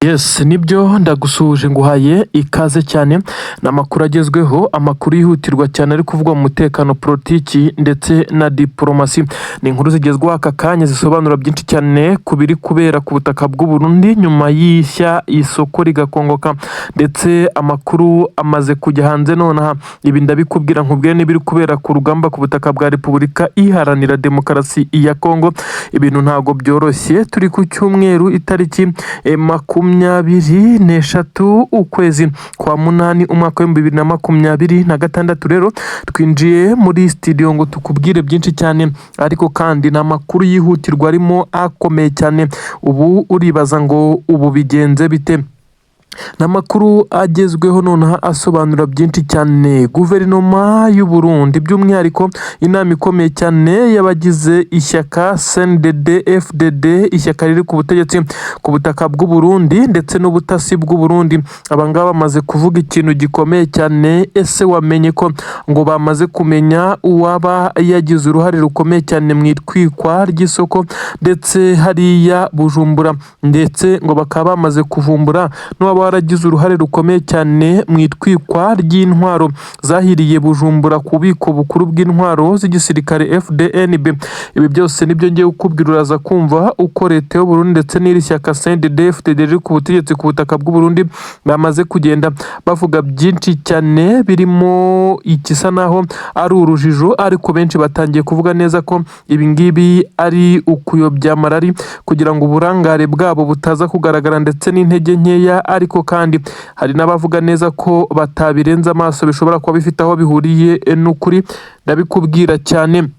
Yes, nibyo, ndagusuhuje, nguhaye ikaze cyane. Ni amakuru agezweho, amakuru yihutirwa cyane ari kuvugwa mu mutekano, politiki ndetse na diporomasi. Ni inkuru zigezweho aka kanya zisobanura byinshi cyane ku biri kubera ku butaka bw'u Burundi nyuma y'ishya isoko rigakongoka, ndetse amakuru amaze kujya hanze nonaha. Ibi ndabikubwira, nkubwire n'ibiri kubera ku rugamba ku butaka bwa Repubulika Iharanira Demokarasi ya Kongo. Ibintu ntabwo byoroshye. Turi ku cyumweru, itariki 23 ukwezi kwa munani, umwaka w'2026. Rero twinjiye muri studio ngo tukubwire byinshi cyane, ariko kandi ni amakuru yihutirwa arimo akomeye cyane. Ubu uribaza ngo ubu bigenze bite? Ni amakuru agezweho nonaha asobanura byinshi cyane. Guverinoma y'u Burundi, by'umwihariko inama ikomeye cyane y'abagize ishyaka CNDD FDD, ishyaka riri ku butegetsi ku butaka bw'u Burundi, ndetse n'ubutasi bw'u Burundi, aba ngaba bamaze kuvuga ikintu gikomeye cyane. Ese wamenye ko ngo bamaze kumenya uwaba yagize uruhare rukomeye cyane mu itwikwa ry'isoko ndetse hariya Bujumbura, ndetse ngo bakaba bamaze kuvumbura n'uwaba waragize uruhare rukomeye cyane mu itwikwa ry'intwaro zahiriye Bujumbura ku bubiko bukuru bw'intwaro z'igisirikare FDNB? Ibi byose nibyo ngiye kukubwira. Uraza kumva uko leta y'u Burundi ndetse n'iri shyaka CNDD FDD riri ku butegetsi ku butaka bw'u Burundi bamaze kugenda bavuga byinshi cyane birimo ikisa naho ari urujijo, ariko benshi batangiye kuvuga neza ko ibi ngibi ari ukuyobya amarari kugira ngo uburangare bwabo butaza kugaragara ndetse n'intege nkeya. Ariko kandi hari n'abavuga neza ko batabirenze amaso, bishobora kuba bifite aho bihuriye n'ukuri. Ndabikubwira cyane.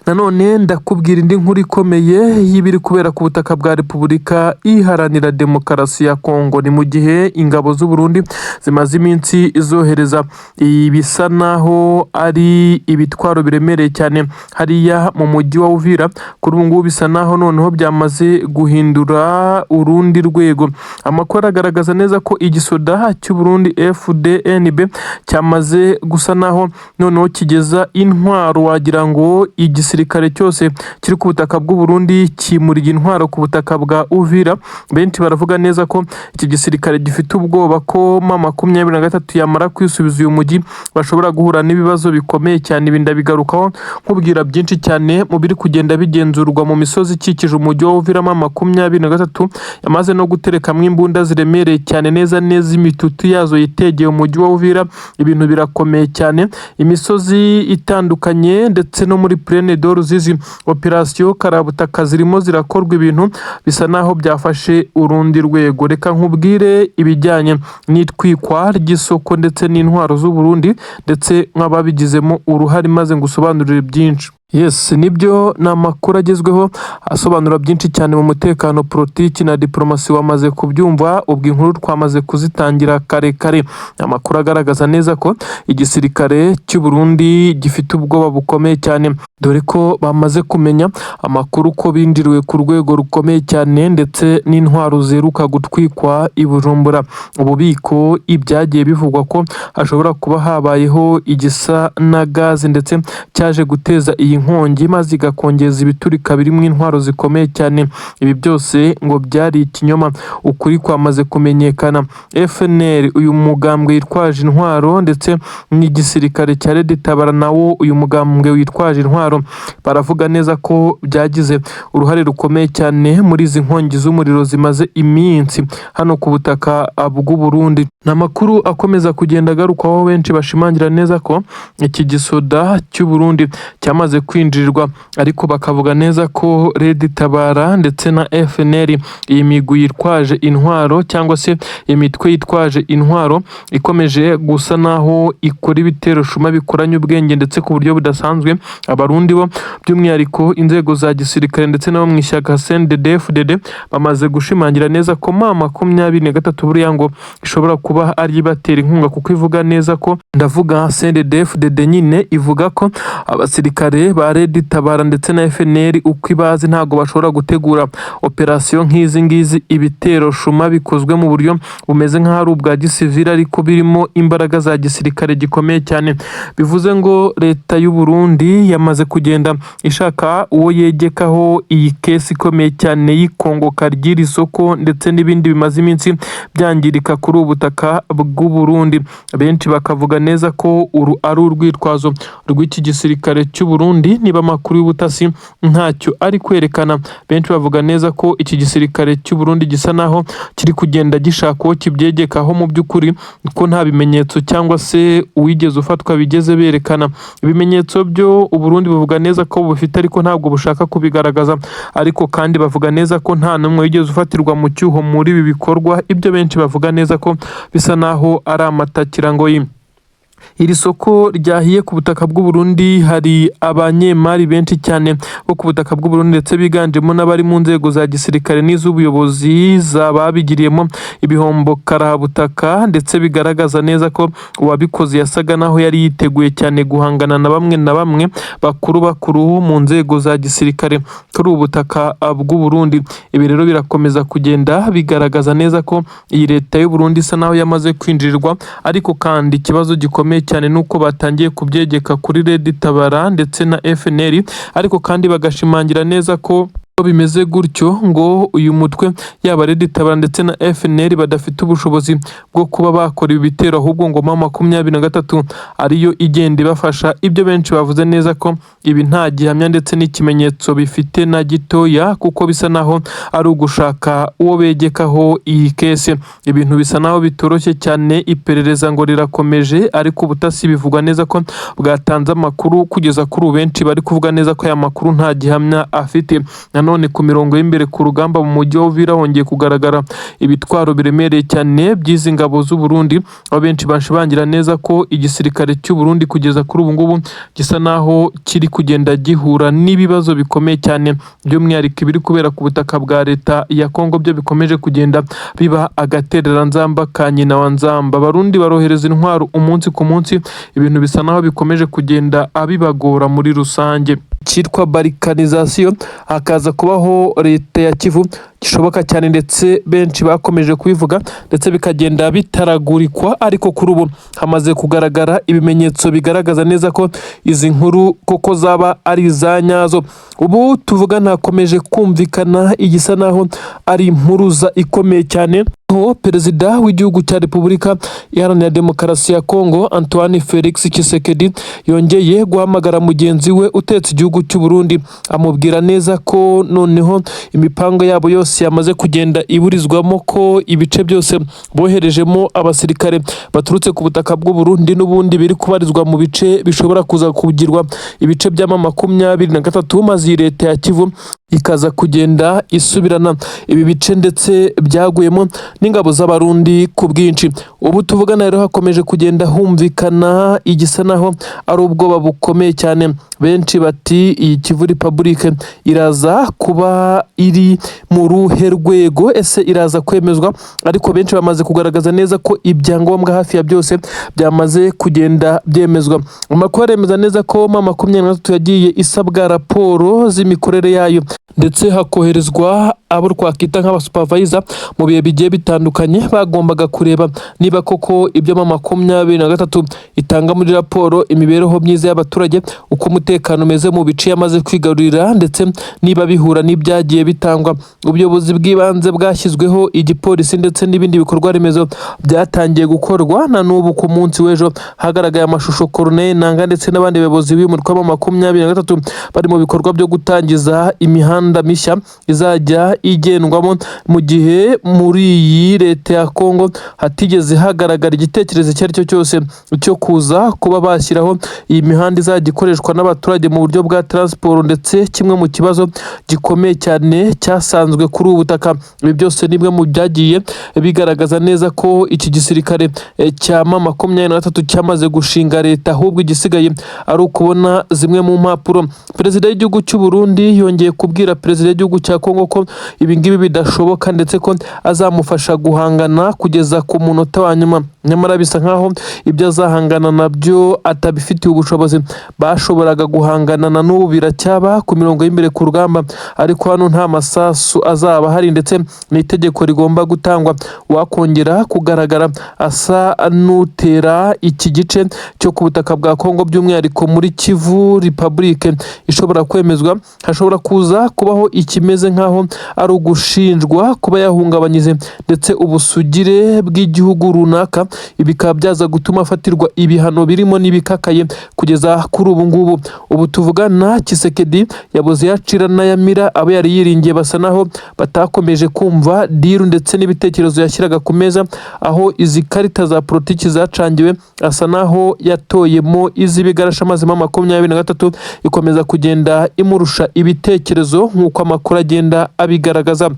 Nanone ndakubwira indi nkuru ikomeye y'ibiri kubera ku butaka bwa Repubulika Iharanira Demokarasi ya Kongo. Ni mu gihe ingabo z'u Burundi zimaze iminsi zohereza ibisa naho ari ibitwaro biremereye cyane hariya mu mujyi wa Uvira. Kuri ubu ngubu bisa naho noneho byamaze guhindura urundi rwego. Amakuru agaragaza neza ko igisoda cy'u Burundi FDNB cyamaze gusa naho noneho kigeza intwaro, wagira ngo igisirikare cyose kiri ku butaka bw'u Burundi kimuriye intwaro ku butaka bwa Uvira. Benshi baravuga neza ko iki gisirikare gifite ubwoba ko M23 yamara kwisubiza uyu mujyi bashobora guhura n'ibibazo bikomeye cyane. Ibi ndabigarukaho nkubwira byinshi cyane mu biri kugenda bigenzurwa mu misozi ikikije umujyi wa Uvira. M23 yamaze no guterekamo imbunda ziremereye cyane, neza neza imitutu yazo yitegeye umujyi wa Uvira. Ibintu birakomeye cyane, imisozi itandukanye ndetse no muri Plaine de Ruzizi, operasiyo karabutaka zirimo zirakorwa, ibintu bisa naho byafashe urundi rwego. Reka nkubwire ibijyanye n'itwikwa ry'isoko ndetse n'intwaro z'u Burundi ndetse nk'ababigizemo uruhare, maze ngusobanurire byinshi. Yes, nibyo, ni amakuru agezweho asobanura byinshi cyane mu mutekano, politiki na diporomasi. Wamaze kubyumva, ubwo inkuru twamaze kuzitangira kare kare. Amakuru agaragaza neza ko igisirikare cy'u Burundi gifite ubwoba bukomeye cyane, dore ko bamaze kumenya amakuru ko binjiriwe ku rwego rukomeye cyane, ndetse n'intwaro ziheruka gutwikwa i Bujumbura, ububiko, ibyagiye bivugwa ko hashobora kuba habayeho igisa na gaze ndetse cyaje guteza iyi nkongi, maze igakongeza ibiturika birimo intwaro zikomeye cyane. Ibi byose ngo byari ikinyoma, ukuri kwamaze kumenyekana. FNL, uyu mugambwe witwaje intwaro, ndetse n'igisirikare cya Red Tabara, nawo uyu mugambwe witwaje intwaro, baravuga neza ko byagize uruhare rukomeye cyane muri izi nkongi z'umuriro zimaze iminsi hano ku butaka bw'u Burundi. Ni amakuru akomeza kugenda agarukwaho, benshi bashimangira neza ko iki gisoda cy'u Burundi cyamaze kwinjirirwa, ariko bakavuga neza ko Red Tabara ndetse na FNL, iyi migwi yitwaje intwaro cyangwa se imitwe yitwaje intwaro ikomeje gusa naho ikora ibitero shuma bikoranye ubwenge ndetse ku buryo budasanzwe. Abarundi bo, by'umwihariko inzego za gisirikare ndetse n'abo mu ishyaka CNDD-FDD, bamaze gushimangira neza ko M23 buriya ngo ishobora kuba ari ibatera inkunga, kuko ivuga neza ko, ndavuga CNDD-FDD nyine, ivuga ko abasirikare ba Red Tabara ndetse na FNL uko ibazi, ntabwo bashobora gutegura operasiyo nk'izi ngizi, ibitero shuma bikozwe mu buryo bumeze nk'aho ari ubwa gisivili ariko birimo imbaraga za gisirikare gikomeye cyane. Bivuze ngo leta y'u Burundi yamaze kugenda ishaka uwo yegekaho iyi case ikomeye cyane y'ikongoka ry'iri soko ndetse n'ibindi bimaze iminsi byangirika kuri ubu butaka bw'u Burundi. Benshi bakavuga neza ko uru ari urwitwazo rw'iki gisirikare cy'u Burundi niba amakuru y'ubutasi ntacyo ari kwerekana. Benshi bavuga neza ko iki gisirikare cy'u Burundi gisa naho kiri kugenda gishaka uwo kibyegekaho, mu by'ukuri ko nta bimenyetso cyangwa se uwigeze ufatwa bigeze berekana. Ibimenyetso byo u Burundi buvuga neza ko bufite, ariko ntabwo bushaka kubigaragaza. Ariko kandi bavuga neza ko nta n'umwe wigeze ufatirwa mu cyuho muri ibi bikorwa, ibyo benshi bavuga neza ko bisa naho ari amatakirangoyi. Iri soko ryahiye ku butaka bw'u Burundi, hari abanyemari benshi cyane bo ku butaka bw'u Burundi, ndetse biganjemo n'abari mu nzego za gisirikare n'iz'ubuyobozi zababigiriyemo ibihombo karahabutaka, ndetse bigaragaza neza ko uwabikoze yasaga naho yari yiteguye cyane guhangana na bamwe na bamwe bakuru bakuru mu nzego za gisirikare kuri ubu butaka bw'u Burundi. Ibi rero birakomeza kugenda bigaragaza neza ko iyi leta y'u Burundi isa naho yamaze kwinjirirwa. Ariko kandi ikibazo gikomeye cyane nuko batangiye kubyegeka kuri Red Tabara ndetse na FNL, ariko kandi bagashimangira neza ko bimeze gutyo ngo uyu mutwe, yaba Red Tabara ndetse na FNL, badafite ubushobozi bwo kuba bakora ibi bitero, ahubwo ngo M23 ariyo igenda ibafasha. Ibyo benshi bavuze neza ko ibi nta gihamya ndetse n'ikimenyetso bifite na gitoya, kuko bisa naho ari ugushaka uwo begekaho iyi case. Ibintu bisa naho bitoroshye cyane, iperereza ngo rirakomeje, ariko ubutasi bivugwa neza ko bwatanze amakuru. Kugeza kuri ubu benshi bari kuvuga neza ko aya makuru nta gihamya afite. Nanone ku mirongo y'imbere ku rugamba mu mujyi wa Uvira hongeye kugaragara ibitwaro biremereye cyane by'izi ngabo z'u Burundi, aho benshi bashimangira neza ko igisirikare cy'u Burundi kugeza kuri ubu ngubu gisa naho kiri kugenda gihura n'ibibazo bikomeye cyane, by'umwihariko ibiri kubera ku butaka bwa leta ya Kongo byo bikomeje kugenda biba agatereranzamba ka nyina wa Nzamba. Abarundi barohereza intwaro umunsi ku munsi, ibintu bisa naho bikomeje kugenda bibagora muri rusange. Cyitwa balkanisation, hakaza kubaho leta ya Kivu gishoboka cyane, ndetse benshi bakomeje kubivuga ndetse bikagenda bitaragurikwa, ariko kuri ubu hamaze kugaragara ibimenyetso bigaragaza neza ko izi nkuru koko zaba ari iza nyazo. Ubu tuvugana hakomeje kumvikana igisa naho ari impuruza ikomeye cyane, aho perezida w'igihugu cya Repubulika Iharanira Demokarasi ya Kongo, Antoine Felix Tshisekedi, yongeye guhamagara mugenzi we utetse igihugu cy'u Burundi, amubwira neza ko noneho imipango yabo yose yamaze kugenda iburizwamo, ko ibice byose boherejemo abasirikare baturutse ku butaka bw'u Burundi n'ubundi biri kubarizwa mu bice bishobora kuza kugirwa ibice bya M23, maze iyi leta ya Kivu ikaza kugenda isubirana ibi bice ndetse byaguyemo n'ingabo z'Abarundi ku bwinshi. Ubu tuvugana rero hakomeje kugenda humvikana igisa naho ari ubwoba bukomeye cyane. Benshi bati: "Iyi Kivu Republic iraza kuba iri mu ruhe rwego? Ese iraza kwemezwa?" Ariko benshi bamaze kugaragaza neza ko ibyangombwa hafi ya byose byamaze kugenda byemezwa. Amakuru aremeza neza ko M23 yagiye isabwa raporo z'imikorere yayo, ndetse hakoherezwa abo twakwita nk'aba supervisor mu bihe bigiye bitandukanye, bagombaga kureba niba koko ibyo M23 itanga muri raporo, imibereho myiza y'abaturage, uko umutekano umeze mu bice yamaze kwigarurira, ndetse niba bihura n'ibyagiye bitangwa. Ubuyobozi bw'ibanze bwashyizweho, igipolisi ndetse n'ibindi bikorwa remezo byatangiye gukorwa. Na n'ubu ku munsi w'ejo hagaragaye amashusho Corneille Nanga ndetse n'abandi bayobozi b'umutwe wa M23 bari mu bikorwa byo gutangiza imihanda mishya izajya igendwamo, mu gihe muri iyi leta ya Kongo hatigeze hagaragara igitekerezo icyo ari cyo cyose cyo kuza kuba bashyiraho iyi mihanda izajya ikoreshwa n'abaturage mu buryo bwa transport, ndetse kimwe mu kibazo gikomeye cyane cyasanzwe kuri ubu butaka. Ibi byose ni bimwe mu byagiye bigaragaza neza ko iki gisirikare cya M23 cyamaze gushinga leta, ahubwo igisigaye ari ukubona zimwe mu mpapuro. Perezida w'igihugu cy'u Burundi yongeye kubwira perezida w'igihugu cya Kongo ko ibi ngibi bidashoboka, ndetse ko azamufasha guhangana kugeza ku munota wa nyuma. Nyamara bisa nkaho ibyo azahangana nabyo atabifitiye ubushobozi. Bashoboraga Bakomezaga guhangana na n'ubu biracyaba ku mirongo y'imbere ku rugamba, ariko hano nta masasu azaba ahari, ndetse n'itegeko rigomba gutangwa wakongera kugaragara asa n'utera iki gice cyo ku butaka bwa Kongo, by'umwihariko muri Kivu Republique ishobora kwemezwa, hashobora kuza kubaho ikimeze nk'aho ari ugushinjwa kuba yahungabanyije ndetse ubusugire bw'igihugu runaka. Ibi bikaba byaza gutuma afatirwa ibihano birimo n'ibikakaye kugeza kuri ubu ngubu. Ubu tuvugana, Tshisekedi yabuze yacira n'ayamira. Abo yari yiringiye basa naho batakomeje kumva deal ndetse n'ibitekerezo yashyiraga ku meza. Aho izi karita za politiki zacangiwe, asa naho yatoyemo iz'ibigarasha, maze M23 ikomeza kugenda imurusha ibitekerezo nk'uko amakuru agenda abigaragaza.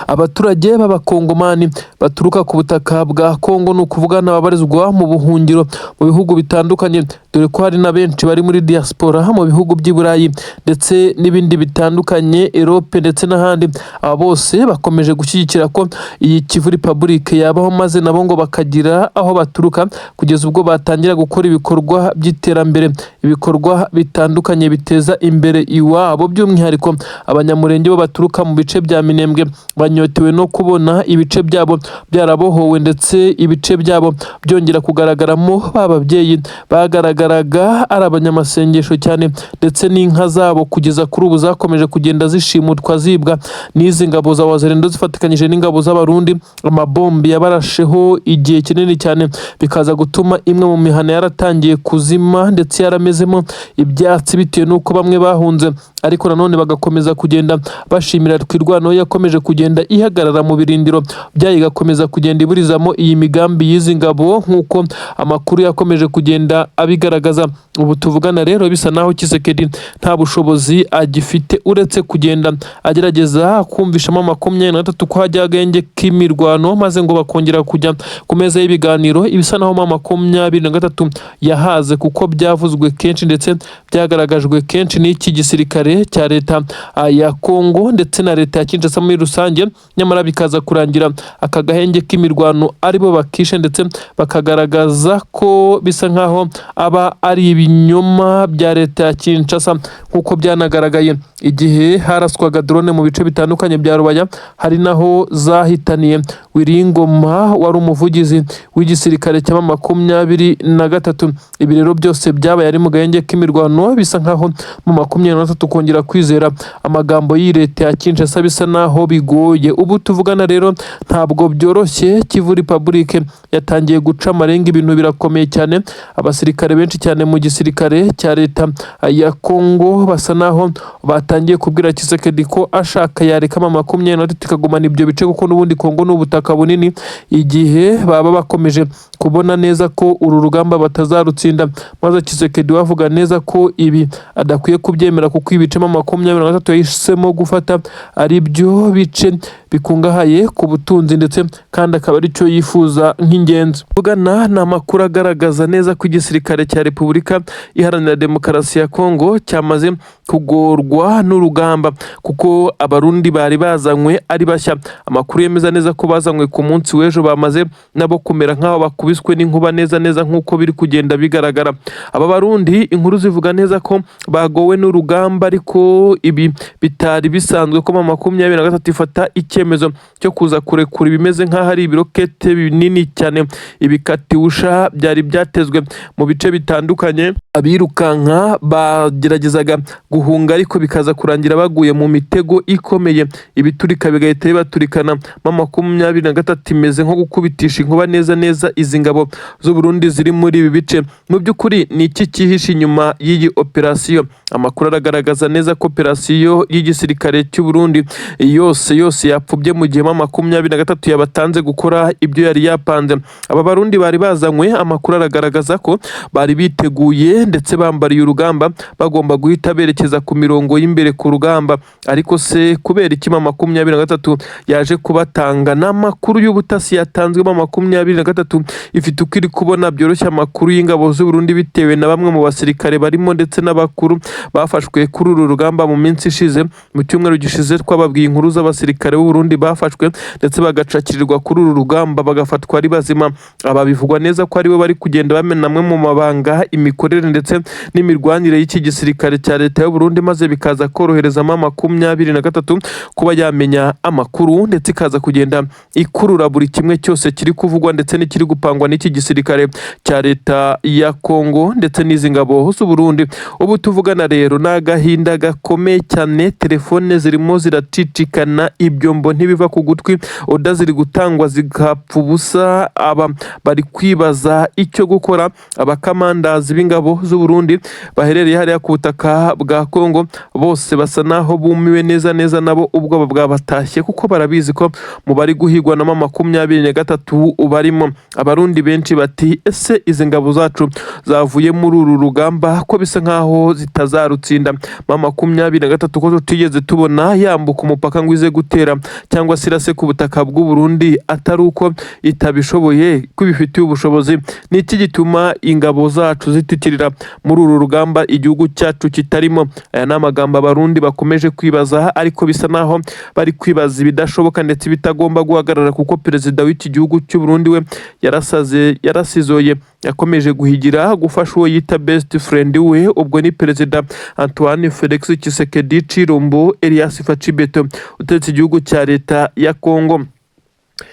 Abaturage b'Abakongomani baturuka ku butaka bwa Kongo, ni ukuvuga n'ababarizwa mu buhungiro mu bihugu bitandukanye, dore ko hari na benshi bari muri diaspora mu bihugu by'i Burayi ndetse n'ibindi bitandukanye, Europe ndetse n'ahandi, aba bose bakomeje gushyigikira ko iyi Kivu Republic yabaho, maze nabo ngo bakagira aho baturuka kugeza ubwo batangira gukora ibikorwa by'iterambere, ibikorwa bitandukanye biteza imbere iwabo. By'umwihariko Abanyamurenge bo baturuka mu bice bya Minembwe banyotewe no kubona ibice byabo byarabohowe, ndetse ibice byabo byongera kugaragaramo ba babyeyi bagaragaraga ari abanyamasengesho cyane, ndetse n'inka zabo kugeza kuri ubu zakomeje kugenda zishimutwa, zibwa n'izi ngabo za Wazalendo zifatikanyije n'ingabo z'Abarundi. Amabombi yabarasheho igihe kinini cyane, bikaza gutuma imwe mu mihana yaratangiye kuzima ndetse yaramezemo ibyatsi, bitewe n'uko bamwe bahunze, ariko nanone bagakomeza kugenda bashimira Twirwaneho yakomeje kugenda ihagarara mu birindiro byayo, igakomeza kugenda iburizamo iyi migambi y'izi ngabo nk'uko amakuru yakomeje kugenda abigaragaza. Ubu tuvugana rero, bisa naho Tshisekedi nta bushobozi agifite uretse kugenda agerageza kumvishamo M23 ko hajya agahenge k'imirwano, maze ngo bakongera kujya ku meza y'ibiganiro. Ibisa naho M23 yahaze, kuko byavuzwe kenshi ndetse byagaragajwe kenshi n'iki gisirikare cya leta ya Kongo ndetse na leta ya Kinshasa muri rusange, nyamara bikaza kurangira aka gahenge k'imirwano aribo bakishe, ndetse bakagaragaza ko bisa nkaho aba ari ibinyoma bya leta ya Kinshasa, nk'uko byanagaragaye igihe haraswaga drone mu bice bitandukanye bya Rubaya, hari naho zahitaniye Wiringoma wari umuvugizi w'igisirikare cya M23. Ibi rero byose byabaye ari mu gahenge k'imirwano. Bisa nkaho M23 kongera kwizera amagambo y'iyi leta ya Kinshasa bisa naho bigoye. Ubu tuvugana rero ntabwo byoroshye. Kivu Republic yatangiye guca amarenga, ibintu birakomeye cyane. Abasirikare benshi cyane mu gisirikare cya leta ya Kongo basa naho batangiye kubwira Tshisekedi ko ashaka yareka M23 ikagumana ibyo bice, kuko n'ubundi Kongo ni ubutaka bunini, igihe baba bakomeje kubona neza ko uru rugamba batazarutsinda. Maze Tshisekedi bavuga neza ko ibi adakwiye kubyemera, kuko ibice M23 yahisemo gufata ari byo bice bikungahaye ku butunzi, ndetse kandi akaba aricyo yifuza nk'ingenzi. Tuvugana ni amakuru agaragaza neza ko igisirikare cya Repubulika Iharanira Demokarasi ya Kongo cyamaze kugorwa n'urugamba, kuko Abarundi bari bazanywe ari bashya, amakuru yemeza neza ko bazanywe ku munsi w'ejo, bamaze nabo kumera nk'aho bakubiswe n'inkuba neza neza nk'uko biri kugenda bigaragara. Aba Barundi, inkuru zivuga neza ko bagowe n'urugamba, ariko ibi bitari bisanzwe ko M23 ifata icyemezo cyo kuza kurekura ibimeze nk'aho ari ibirokete binini cyane, ibikatiwusha byari byatezwe mu bice bitandukanye. Abirukanka bageragezaga guhunga, ariko bikaza kurangira baguye mu mitego ikomeye, ibiturika bigahita bibaturikana. M23 imeze nko gukubitisha inkuba neza neza izi ngabo z'u Burundi ziri muri ibi bice. Mu by'ukuri ni iki cyihishe inyuma y'iyi operasiyo? Amakuru aragaragaza neza ko operasiyo y'igisirikare cy'u Burundi yose yose yapfubye mu gihe M23 yabatanze gukora ibyo yari yapanze. Aba Barundi bari bazanywe, amakuru aragaragaza ko bari biteguye ndetse bambariye urugamba, bagomba guhita berekeza ku mirongo y'imbere ku rugamba. Ariko se kubera iki M23 yaje kubatanga? Ni amakuru y'ubutasi yatanzwe. M23 ifite uko iri kubona byoroshye amakuru y'ingabo z'u Burundi, bitewe na bamwe mu basirikare barimo ndetse n'abakuru bafashwe kuri uru rugamba mu minsi ishize. Mu cyumweru gishize twababwiye inkuru z'abasirikare b'u Burundi. Burundi bafashwe ndetse bagacakirirwa kuri uru rugamba, bagafatwa ari bazima. Aba bivugwa neza ko aribo bari kugenda bamena amwe mu mabanga, imikorere ndetse n'imirwanire y'iki gisirikare cya leta y'u Burundi, maze bikaza korohereza M23 kuba yamenya amakuru, ndetse ikaza kugenda ikurura buri kimwe cyose kiri kuvugwa ndetse n'ikiri gupangwa n'iki gisirikare cya leta ya Kongo ndetse n'izi ngabo z'u Burundi. Ubu tuvugana rero ni agahinda gakomeye cyane, telefone zirimo ziracicikana, ibyombo ntibiva ku gutwi, order ziri gutangwa zigapfa ubusa. Aba bari kwibaza icyo gukora. Abakamandazi b'ingabo z'u Burundi baherereye hariya ku butaka bwa Kongo bose basa naho bumiwe neza neza, nabo ubwoba bwabatashye, kuko barabizi ko mu bari guhigwa na M23 barimo. Abarundi benshi bati: "Ese izi ngabo zacu zavuye muri uru rugamba ko bisa nkaho zitazarutsinda? M23 ko tutigeze tubona yambuka umupaka ngo ize gutera cyangwa se irase ku butaka bw'u Burundi, atari uko itabishoboye, ko ibifitiye ubushobozi, ni iki gituma ingabo zacu zitikirira muri uru rugamba igihugu cyacu kitarimo?" Aya ni amagambo Abarundi bakomeje kwibaza, ariko bisa naho bari kwibaza ibidashoboka ndetse bitagomba guhagarara, kuko perezida w'iki gihugu cy'u Burundi we yarasaze, yarasizoye, yakomeje guhigira gufasha uwo yita best friend we. Ubwo ni Perezida Antoine Felix Tshisekedi Tshilombo Elias Fatshi Béton utegetse igihugu cya leta ya Kongo.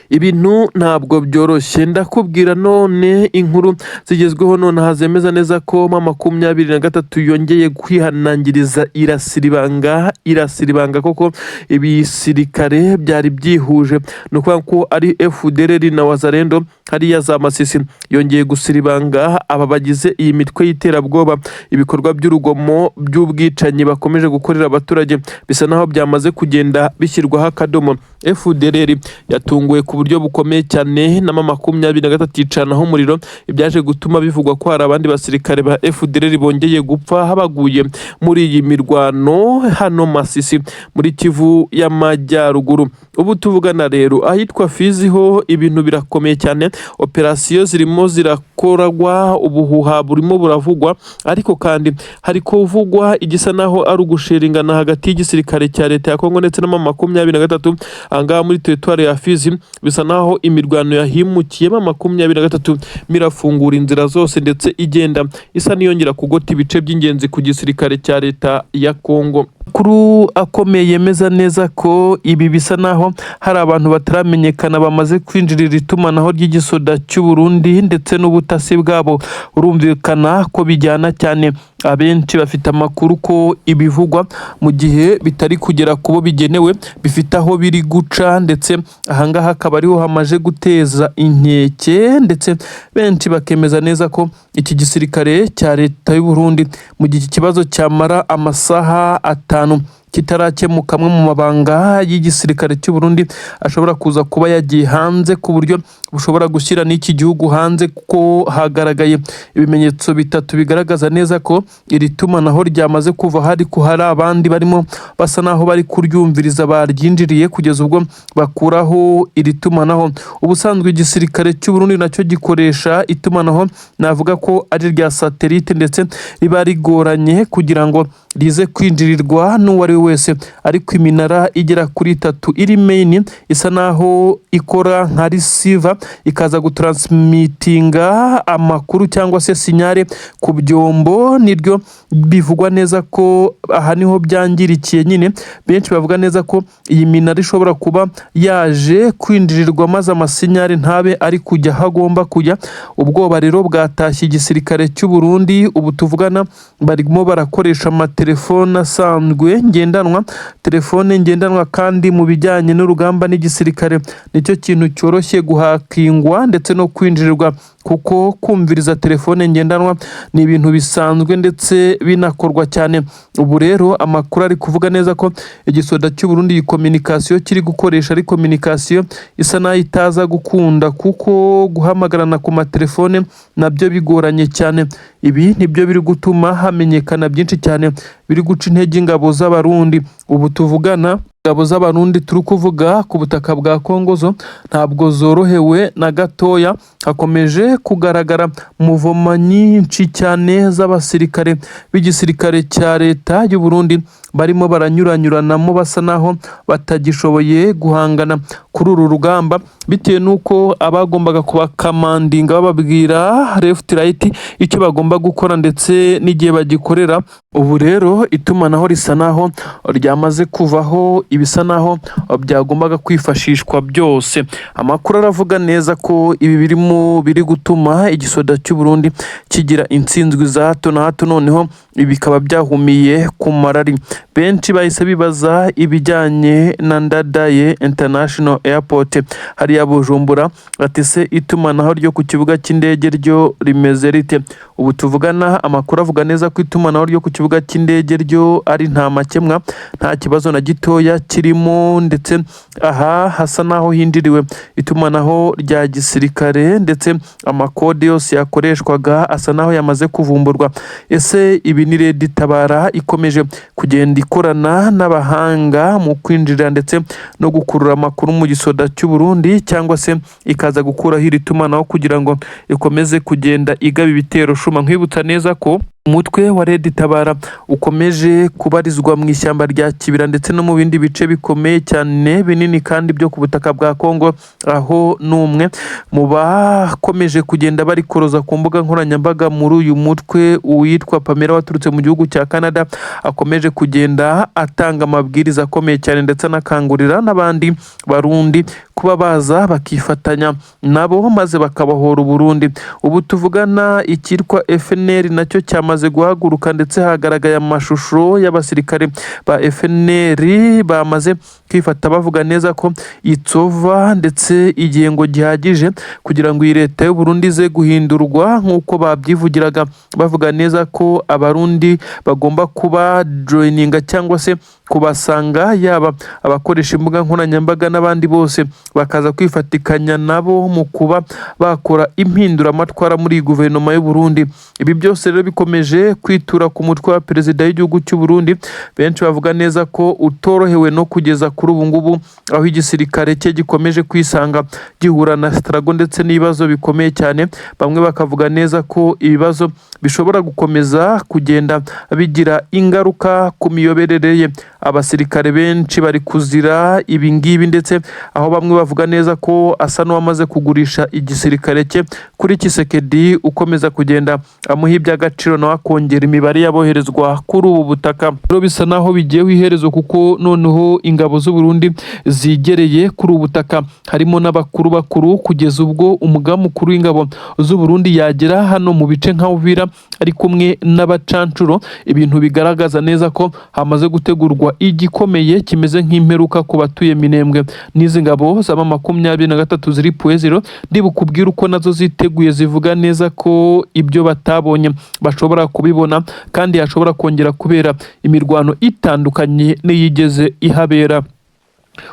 Ibintu ntabwo byoroshye, ndakubwira. None inkuru zigezweho nonaha zemeza neza ko M23 yongeye kwihanangiriza, irasira ibanga, irasira ibanga koko ibisirikare byari byihuje, ni ukuvuga ko ari FDLR na Wazalendo hariya za Masisi. Yongeye gusira ibanga aba bagize iyi mitwe y'iterabwoba. Ibikorwa by'urugomo, by'ubwicanyi bakomeje gukorera abaturage bisa naho byamaze kugenda bishyirwaho akadomo. FDLR yatunguwe ku buryo bukomeye cyane na M23, yicanaho umuriro, ibyaje gutuma bivugwa ko hari abandi basirikare ba FDLR bongeye gupfa, baguye muri iyi mirwano hano Masisi muri Kivu y'Amajyaruguru. Ubu tuvugana rero, ahitwa Fizi ho ibintu birakomeye cyane, operasiyo zirimo zirakorwa, ubuhuha burimo buravugwa, ariko kandi hari kuvugwa igisa naho ari ugusheringana hagati y'igisirikare cya leta ya Kongo ndetse na M23. Ahangaha muri teritwari ya Fizi bisa naho imirwano yahimukiye, M23 mirafungura inzira zose, ndetse igenda isa n'iyongera kugota ibice by'ingenzi ku gisirikare cya leta ya Kongo. Amakuru akomeye yemeza neza ko ibi bisa naho hari abantu bataramenyekana bamaze kwinjirira itumanaho ry'igisoda cy'u Burundi ndetse n'ubutasi bwabo. Urumvikana ko bijyana cyane. Abenshi bafite amakuru ko ibivugwa mu gihe bitari kugera ku bo bigenewe bifite aho biri guca, ndetse ahangaha akaba ariho hamaze guteza inkeke, ndetse benshi bakemeza neza ko iki gisirikare cya leta y'u Burundi, mu gihe iki kibazo cyamara amasaha 5 kitarakemuka, amwe mu mabanga y'igisirikare cy'u Burundi ashobora kuza kuba yagiye hanze ku buryo bushobora gushyira n'iki gihugu hanze, kuko hagaragaye ibimenyetso bitatu bigaragaza neza ko iri tumanaho ryamaze kuva, hari ko hari abandi barimo basa naho bari kuryumviriza, baryinjiriye kugeza ubwo bakuraho iri tumanaho. Ubusanzwe igisirikare cy'u Burundi nacyo gikoresha itumanaho navuga ko ari irya satellite, ndetse riba rigoranye kugira ngo rize kwinjirirwa n'uwo ari we wese, ariko iminara igera kuri itatu iri main isa naho ikora nka receiver, ikaza gutransmittinga amakuru cyangwa se signal ku byombo, niryo bivugwa neza ko aha niho byangirikiye nyine. Benshi bavuga neza ko iyi minara ishobora kuba yaje kwinjirirwa, maze amasignal ntabe ari kujya aho agomba kujya. Ubwoba rero bwatashye igisirikare cy'u Burundi. Ubu tuvugana barimo barakoresha amatelefone asanzwe ngendanwa, telefone ngendanwa kandi mu bijyanye n'urugamba n'igisirikare nicyo kintu cyoroshye guhackingwa ndetse no kwinjirirwa, kuko kumviriza telefone ngendanwa ni ibintu bisanzwe ndetse binakorwa cyane. Ubu rero amakuru ari kuvuga neza ko igisoda cy'u Burundi iyi communication kiri gukoresha ari communication isa naho itaza gukunda, kuko guhamagarana ku matelefone nabyo bigoranye cyane. Ibi nibyo biri gutuma hamenyekana byinshi cyane biri guca intege ingabo z'Abarundi ubu tuvugana. Ingabo z'Abarundi turi kuvuga ku butaka bwa Kongo zo ntabwo zorohewe na gatoya. Hakomeje kugaragara muvoma nyinshi cyane z'abasirikare b'igisirikare cya leta y'u Burundi barimo baranyuranyuranamo, basa naho batagishoboye guhangana kuri uru rugamba, bitewe n'uko abagombaga kubakamandinga bababwira left, right, icyo bagomba gukora ndetse n'igihe bagikorera. Ubu rero itumanaho risa naho ryamaze kuvaho, ibisa naho byagombaga kwifashishwa byose. Amakuru aravuga neza ko ibi birimo biri gutuma igisoda cy'u Burundi kigira intsinzwi za hato na hato, noneho ibi bikaba byahumiye ku marari. Benshi bahise bibaza ibijyanye na Ndadaye International Airport hariya Bujumbura, ati: "Se itumanaho ryo ku kibuga cy'indege ryo rimeze rite?" Ubu tuvugana, amakuru avuga neza ko itumanaho ryo ku kibuga cy'indege ryo ari nta makemwa, nta kibazo na gitoya kirimo, ndetse aha hasa naho hinjiriwe itumanaho rya gisirikare, ndetse amakode yose yakoreshwaga asa naho yamaze kuvumburwa. Ese ibi ni Red Tabara ikomeje kugenda ikorana n'abahanga mu kwinjira ndetse no gukurura amakuru mu gisoda cy'u Burundi, cyangwa se ikaza gukuraho iri tumanaho kugira ngo ikomeze kugenda igaba ibitero shuma? Nkwibutsa neza ko umutwe wa Red Tabara ukomeje kubarizwa mu ishyamba rya Kibira ndetse no mu bindi bice bikomeye cyane binini kandi byo ku butaka bwa Kongo, aho n'umwe mu bakomeje kugenda barikoroza ku mbuga nkoranyambaga muri uyu mutwe, uwitwa Pamela waturutse mu gihugu cya Canada, akomeje kugenda atanga amabwiriza akomeye cyane ndetse anakangurira n'abandi Barundi kuba baza bakifatanya nabo maze bakabohora Uburundi. Ubu tuvugana, icyitwa FNL nacyo cyamaze guhaguruka, ndetse hagaragaye amashusho y'abasirikare ba FNL bamaze kwifata, bavuga neza ko itsova ndetse igihe ngo gihagije kugira ngo iyi leta y'u Burundi ize guhindurwa, nk'uko babyivugiraga, bavuga neza ko Abarundi bagomba kuba joininga cyangwa se kubasanga, yaba abakoresha imbuga nkoranyambaga n'abandi bose, bakaza kwifatikanya nabo mu kuba bakora impinduramatwara muri iyi guverinoma y'u Burundi. Ibi byose rero bikomeje kwitura ku mutwe wa perezida w'igihugu cy'u Burundi. Benshi bavuga neza ko utorohewe no kugeza kuri ubu ngubu, aho igisirikare cye gikomeje kwisanga gihura na struggle ndetse n'ibibazo bikomeye cyane. Bamwe bakavuga neza ko ibibazo bishobora gukomeza kugenda bigira ingaruka ku miyoborere ye. Abasirikare benshi bari kuzira ibi ngibi, ndetse aho bamwe bavuga neza ko asa n'uwamaze kugurisha igisirikare cye kuri Tshisekedi, ukomeza kugenda amuha iby'agaciro, nawe akongera imibare y'aboherezwa kuri ubu butaka. Rero bisa naho bigiyeho iherezo, kuko noneho ingabo z'u Burundi zigereye kuri ubu butaka, harimo n'abakuru bakuru, kugeza ubwo umugaba mukuru w'ingabo z'u Burundi yagera hano mu bice nka Uvira ari kumwe n'abacancuro, ibintu bigaragaza neza ko hamaze gutegurwa igikomeye kimeze nk'imperuka ku batuye Minembwe. N'izi ngabo zaba 23 ziri Pwezero, ndibukubwire uko nazo ziteguye, zivuga neza ko ibyo batabonye bashobora kubibona, kandi hashobora kongera kubera imirwano itandukanye n'iyigeze ihabera.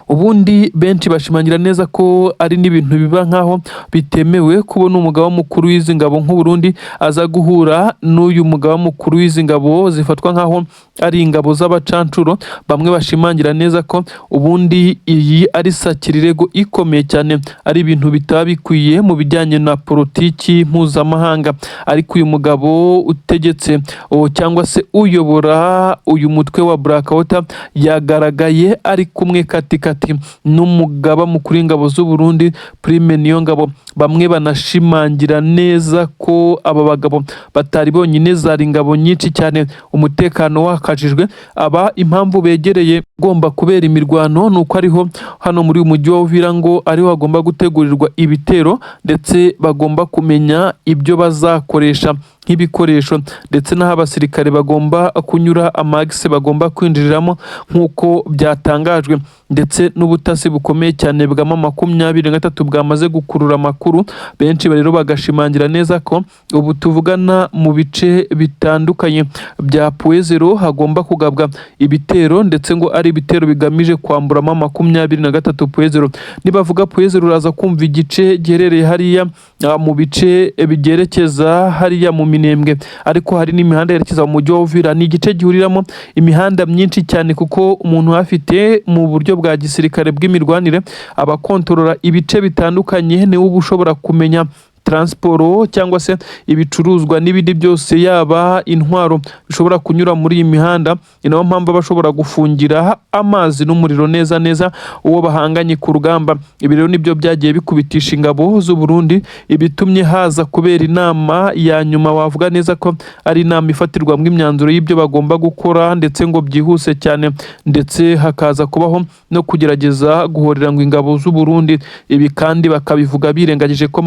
Ubundi benshi bashimangira neza ko ari n'ibintu biba nkaho bitemewe kubona umugaba mukuru w'izi ngabo nk'u Burundi aza guhura n'uyu mugaba mukuru w'izi ngabo zifatwa nkaho ari ingabo z'abacancuro. Bamwe bashimangira neza ko ubundi iyi ari sacrilège ikomeye cyane, ari ibintu bitaba bikwiye mu bijyanye na politiki mpuzamahanga. Ariko uyu mugabo utegetse cyangwa se uyobora uyu mutwe wa Blackwater yagaragaye ari kumwe katikati n'umugaba mukuru w'ingabo z'u Burundi, Prime Niyongabo. Bamwe banashimangira neza ko aba bagabo batari bonyine, zari ingabo nyinshi cyane, umutekano wakajijwe. Aba impamvu begereye ugomba kubera imirwano ni uko ariho hano muri uyu mujyi wa Uvira ngo ariho hagomba gutegurirwa ibitero, ndetse bagomba kumenya ibyo bazakoresha nk'ibikoresho, ndetse n'aho abasirikare bagomba kunyura, amagise bagomba kwinjiriramo, nk'uko byatangajwe, ndetse n'ubutasi bukomeye cyane bwa M 23 bwamaze gukurura amakuru. makuru. Benshi rero bagashimangira neza ko ubu tuvugana mu bice bitandukanye bya Point Zéro hagomba kugabwa ibitero, ndetse ngo ari ibitero bigamije kwamburamo 23 Point Zéro. Nibavuga Point Zéro, uraza kumva igice giherereye hariya mu bice byerekeza hariya mu Minembwe, ariko hari n'imihanda yerekeza mu mujyi wa Uvira. Ni igice gihuriramo imihanda myinshi cyane, kuko umuntu uhafite mu buryo bwa gisirikare bw'imirwanire abakontorora ibice bitandukanye, niwe uba ushobora kumenya transport cyangwa se ibicuruzwa n'ibindi byose, yaba intwaro, bishobora kunyura muri iyi mihanda. Ni nayo mpamvu aba ashobora gufungira amazi n'umuriro neza neza uwo bahanganye ku rugamba. Ibi rero nibyo byagiye bikubitisha ingabo z'u Burundi, ibitumye haza kubera inama ya nyuma, wavuga neza ko ari inama ifatirwamo imyanzuro y'ibyo bagomba gukora, ndetse ngo byihuse cyane, ndetse hakaza kubaho no kugerageza guhorera ngo ingabo z'u Burundi. Ibi kandi bakabivuga birengagije ko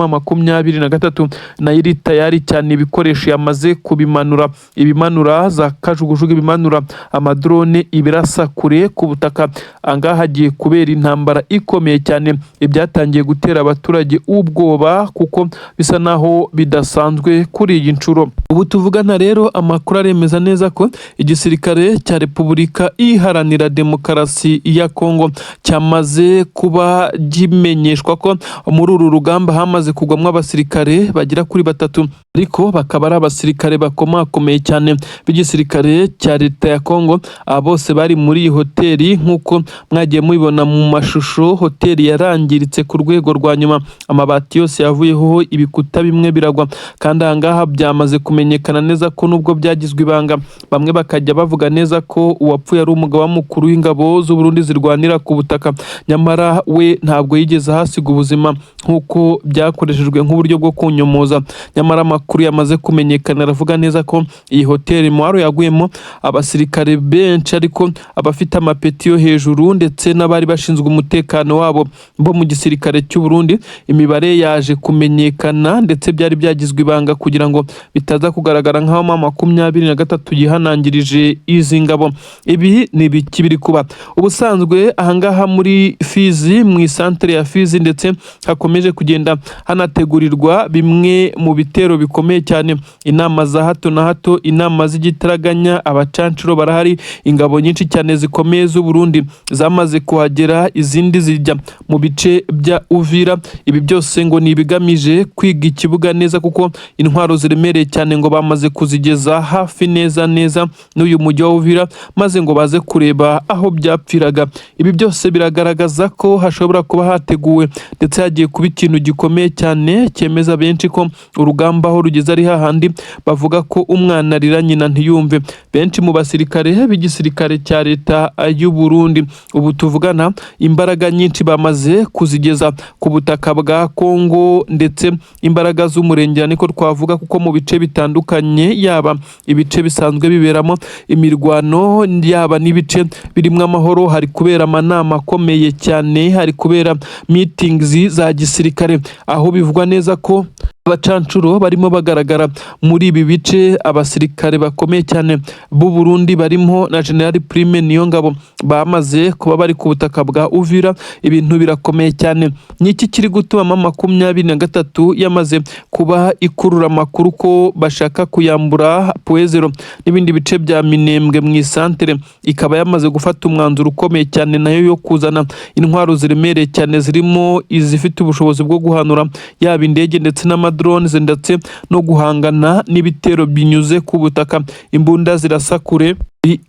M23 nayo iri tayari cyane, ibikoresho yamaze kubimanura, ibimanura za kajugujugu, ibimanura amadrone, ibirasa kure ku butaka. Angaha hagiye kubera intambara ikomeye cyane, ibyatangiye gutera abaturage ubwoba kuko bisa naho bidasanzwe kuri iyi nshuro. Ubu tuvugana rero, amakuru aremeza neza ko igisirikare cya Repubulika Iharanira Demokarasi ya Kongo cyamaze kuba kimenyeshwa ko muri uru rugamba hamaze kugwamo abasirikare bagera kuri batatu, ariko bakaba ari abasirikare bakomakomeye cyane b'igisirikare cya leta ya Kongo. Aba bose bari muri iyi hoteli nk'uko mwagiye mubibona mu mashusho. Hoteli yarangiritse ku rwego rwa nyuma, amabati yose yavuyeho, ibikuta bimwe biragwa. Kandi aha ngaha byamaze kumenyekana neza ko nubwo byagizwe ibanga, bamwe bakajya bavuga neza ko uwapfuye ari umugaba mukuru w'ingabo z'u Burundi zirwanira ku butaka, nyamara we ntabwo yigeze ahasiga ubuzima nk'uko byakoreshejwe nk'uburyo bwo kunyomoza. Nyamara amakuru yamaze kumenyekana aravuga neza ko iyi hoteli Mwaro yaguyemo abasirikare benshi, ariko abafite amapeti yo hejuru ndetse n'abari bashinzwe umutekano wabo bo mu gisirikare cy'u Burundi. Imibare yaje kumenyekana, ndetse byari byagizwe ibanga kugira ngo bitaza kugaragara nk'aho M23 yihanangirije izi ngabo. Ibi ni ibiki biri kuba? Ubusanzwe ahangaha muri Fizi, mu isantere ya Fizi, ndetse hakomeje kugenda hanategurirwa bimwe mu bitero bikomeye cyane, inama za hato na hato, inama z'igitaraganya. Abacancuro barahari, ingabo nyinshi cyane zikomeye z'u Burundi zamaze kuhagera, izindi zijya mu bice bya Uvira. Ibi byose ngo ni ibigamije kwiga ikibuga neza, kuko intwaro ziremereye cyane ngo bamaze kuzigeza hafi neza neza n'uyu mujyi wa Uvira, maze ngo baze kureba aho byapfiraga. Ibi byose biragaragaza ko hashobora kuba hateguwe ndetse hagiye kuba ikintu gikomeye cyane, cyemeza benshi ko urugamba aho rugeze ari hahandi bavuga ko umwana arira nyina ntiyumve. Benshi mu basirikare b'igisirikare cya leta y'u Burundi ubu tuvugana, imbaraga nyinshi bamaze kuzigeza ku butaka bwa Kongo, ndetse imbaraga z'umurengera niko twavuga, kuko mu bice bitandukanye, yaba ibice bisanzwe biberamo imirwano, yaba n'ibice birimo amahoro, hari kubera amanama akomeye cyane, hari kubera meetings za gisirikare, aho bivugwa neza ko abacancuro barimo bagaragara muri ibi bice. Abasirikare bakomeye cyane b'u Burundi barimo na General Prime Niyongabo bamaze kuba bari ku butaka bwa Uvira. Ibintu birakomeye cyane. Ni iki kiri gutuma M23 yamaze kuba ikurura amakuru ko bashaka kuyambura Point Zéro n'ibindi bice bya Minembwe mu isantere, ikaba yamaze gufata umwanzuro ukomeye cyane nayo yo kuzana intwaro ziremereye cyane, zirimo izifite ubushobozi bwo guhanura yaba indege ndetse n'amadrones, ndetse no guhangana n'ibitero binyuze ku butaka, imbunda zirasa kure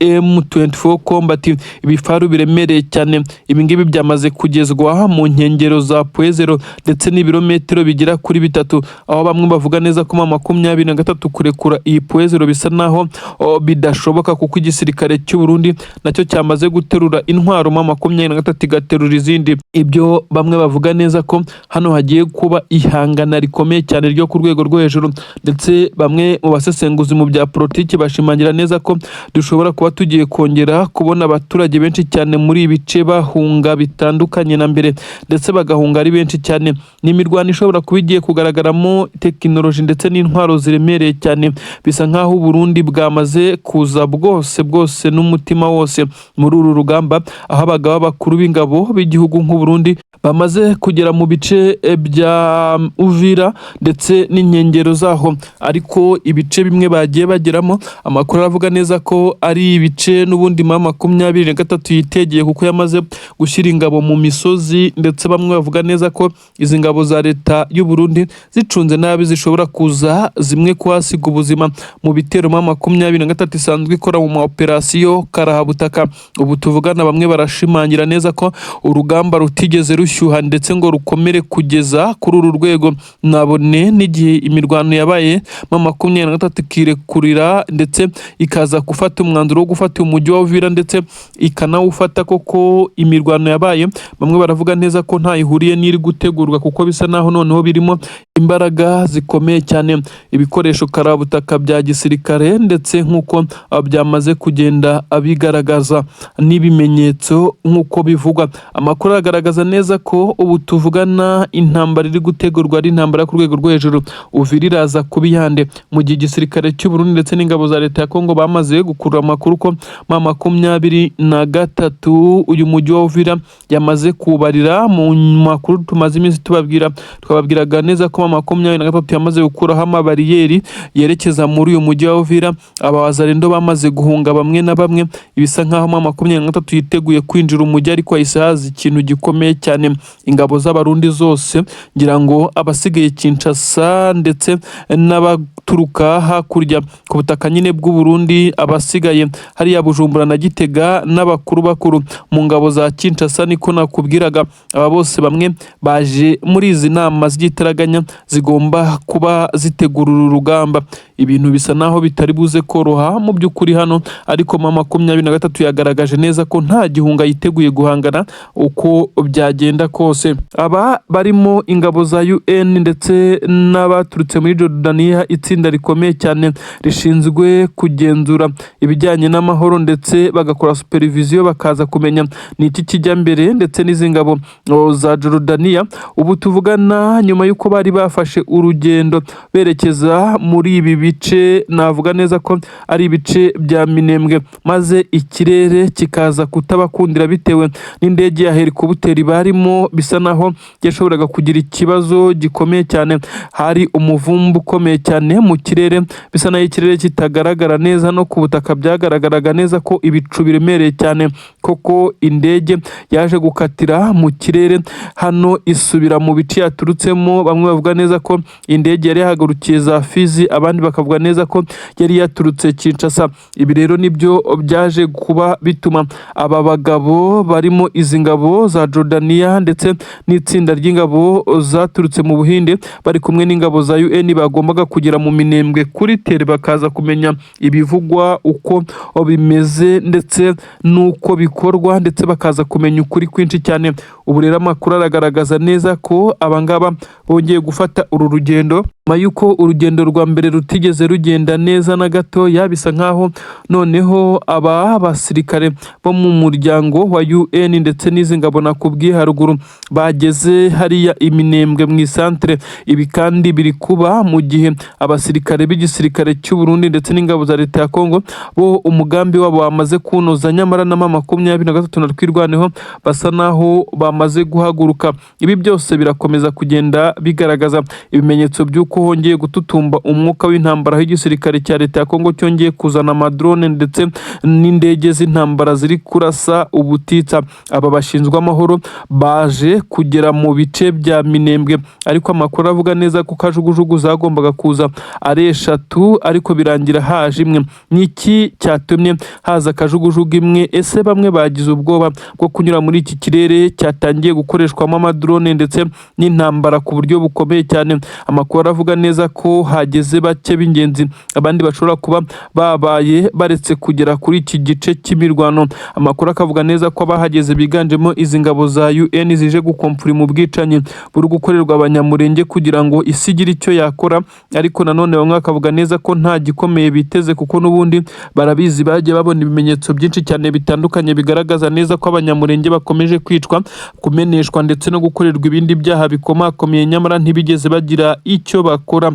M24 Combat, ibifaru biremereye cyane? Ibi ngibi byamaze kugezwa mu nkengero za Point Zéro ndetse n'ibirometero bigera kuri 3, aho bamwe bavuga neza ko M23 kurekura iyi Point Zéro bisa naho bidashoboka, kuko igisirikare cy'u Burundi nacyo cyamaze guterura intwaro, M23 igaterura izindi. Ibyo bamwe bavuga neza ko hano hagiye kuba ihangana rikomeye cyane ryo ku rwego rwo hejuru, ndetse bamwe mu basesenguzi mu bya politiki bashimangira neza ko dushobora Dushobora kuba tugiye kongera kubona abaturage benshi cyane muri ibi bice bahunga bitandukanye na mbere, ndetse bagahunga ari benshi cyane. Ni imirwano ishobora kuba igiye kugaragaramo tekinoloji ndetse n'intwaro ziremereye cyane. Bisa nk'aho Burundi bwamaze kuza bwose bwose n'umutima wose muri uru rugamba, aho abagaba bakuru b'ingabo b'igihugu nk'u Burundi bamaze kugera mu bice bya Uvira ndetse n'inkengero zaho. Ariko ibice bimwe bagiye bageramo, amakuru aravuga neza ko ari ibice n'ubundi M23 yitegeye, kuko yamaze gushyira ingabo mu misozi. Ndetse bamwe bavuga neza ko izi ngabo za leta y'u Burundi zicunze nabi zishobora kuza zimwe kuhasiga ubuzima mu bitero M23 isanzwe ikora mu ma operasiyo karahabutaka. Ubu tuvugana, bamwe barashimangira neza ko urugamba rutigeze rushyuha ndetse ngo rukomere kugeza kuri uru rwego, nabone n'igihe imirwano yabaye M23 ikirekurira ndetse ikaza gufata umwanzuro wo gufata umujyi wa Uvira ndetse ikanawufata koko. Imirwano yabaye, bamwe baravuga neza ko nta ihuriye n'iri gutegurwa, kuko bisa naho noneho birimo imbaraga zikomeye cyane, ibikoresho karabutaka bya gisirikare, ndetse nk'uko byamaze kugenda abigaragaza n'ibimenyetso nk'uko bivugwa. Amakuru agaragaza neza ko ubu tuvugana intambara iri gutegurwa ari intambara ku rwego rwo hejuru. Uvira iraza kuba iyande, mu gihe igisirikare cy'u Burundi ndetse n'ingabo za leta ya Kongo bamaze gukurura amakuru ko M23 uyu mujyi wa Uvira yamaze kubarira? Mu makuru tumaze iminsi tubabwira, twababwiraga neza ko M23 yamaze gukuraho amabariyeri yerekeza muri uyu mujyi wa Uvira. Abawazalendo bamaze guhunga bamwe na bamwe. Ibisa nkaho M23 yiteguye kwinjira umujyi, ariko hahise haza ikintu gikomeye cyane. Ingabo z'Abarundi zose, ngira ngo abasigaye Kinshasa ndetse n'abaturuka hakurya ku butaka nyine bw'u Burundi, abasigaye hariya Bujumbura na Gitega, n'abakuru bakuru mu ngabo za Kinshasa, niko nakubwiraga, aba bose bamwe baje muri izi nama z'igitaraganya zigomba kuba zitegura uru rugamba. Ibintu bisa naho bitari buze koroha mu by'ukuri hano, ariko M23 yagaragaje neza ko nta gihunga, yiteguye guhangana uko byagenda kose. Aba barimo ingabo za UN ndetse n'abaturutse muri Jordania, itsinda rikomeye cyane rishinzwe kugenzura ibijyanye n'amahoro ndetse bagakora supervision, bakaza kumenya ni iki kijya mbere, ndetse n'izi ngabo za Jordania, ubu tuvugana, nyuma y'uko bari bafashe urugendo berekeza muri ibi bice, navuga neza ko ari ibice bya Minembwe, maze ikirere kikaza kutabakundira bitewe n'indege ya helikopteri barimo, bisa naho yashoboraga kugira ikibazo gikomeye cyane. Hari umuvumbu ukomeye cyane mu kirere, bisa naho ikirere kitagaragara neza, no ku butaka byagaragaraga neza ko ibicu biremereye cyane. Koko indege yaje gukatira mu kirere hano, isubira mu bice yaturutsemo. Bamwe bavuga neza ko indege yari yahagurukiye za Fizi, abandi bakavuga neza ko yari yaturutse Kinshasa. Ibi rero nibyo byaje kuba bituma aba bagabo barimo izi ngabo za Jordania ndetse n'itsinda ry'ingabo zaturutse mu Buhinde bari kumwe n'ingabo za UN bagombaga kugera mu Minembwe kuri terrain, bakaza kumenya ibivugwa uko bimeze ndetse n'uko bikorwa, ndetse bakaza kumenya ukuri kwinshi cyane. Ubu rero amakuru aragaragaza neza ko abangaba bongeye gufata uru rugendo nyuma y'uko urugendo rwa mbere rutigeze rugenda neza na gatoya. Bisa nkaho noneho aba basirikare bo mu muryango wa UN ndetse n'izi ngabo nakubwiye haruguru bageze hariya Iminembwe mu isantere. Ibi kandi biri kuba mu gihe abasirikare b'igisirikare cy'u Burundi ndetse n'ingabo za leta ya Kongo bo umugambi wabo bamaze kunoza, nyamara na M23 na Twirwaneho basa naho bamaze guhaguruka. Ibi byose birakomeza kugenda bigaragaza ibimenyetso by'uko hongeye gututumba umwuka w'intambara, aho igisirikare cya leta ya Kongo cyongeye kuzana amadrone ndetse n'indege z'intambara ziri kurasa ubutitsa. Aba bashinzwe amahoro baje kugera mu bice bya Minembwe, ariko amakuru avuga neza ko kajugujugu zagombaga kuza ari eshatu, ariko birangira haje imwe. Ni iki cyatumye haza kajugujugu imwe? Ese bamwe bagize ubwoba bwo kunyura muri iki kirere cyatangiye gukoreshwamo amadrone ndetse n'intambara ku buryo bukomeye cyane? Amakuru aravuga aravuga neza ko hageze bake b'ingenzi, abandi bashobora kuba babaye baretse kugera kuri iki gice cy'imirwano. Amakuru akavuga neza ko abahageze biganjemo izi ngabo za UN zije gukomfurima ubwicanyi buri gukorerwa Abanyamurenge kugira ngo isi igire icyo yakora. Ariko nanone bamwe bakavuga neza ko nta gikomeye biteze, kuko n'ubundi barabizi, bagiye babona ibimenyetso byinshi cyane bitandukanye bigaragaza neza ko Abanyamurenge bakomeje kwicwa, kumeneshwa ndetse no gukorerwa ibindi byaha bikomakomeye, nyamara ntibigeze bagira icyo bakora.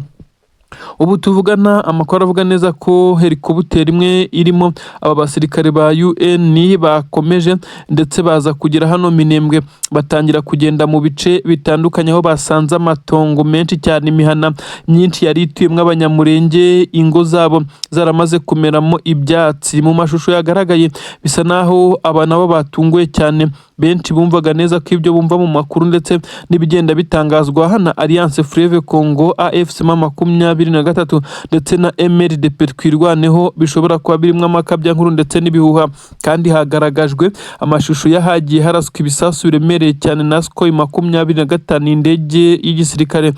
Ubu tuvugana, amakuru avuga neza ko helikopiteri imwe irimo aba basirikare ba UN bakomeje ndetse baza kugera hano Minembwe, batangira kugenda mu bice bitandukanye aho basanze amatongo menshi cyane, imihana myinshi yari ituyemo Abanyamurenge, ingo zabo zaramaze kumeramo ibyatsi. Mu mashusho yagaragaye bisa naho aba nabo batunguwe cyane. Benshi bumvaga neza ko ibyo bumva mu makuru ndetse n'ibigenda bitangazwa na Alliance Fleuve Congo, AFC M23 ndetse na MRDP Twirwaneho bishobora kuba birimo amakabyankuru ndetse n'ibihuha. Kandi hagaragajwe amashusho y'ahagiye haraswa ibisasu biremereye cyane na Sukhoi 25, indege y'igisirikare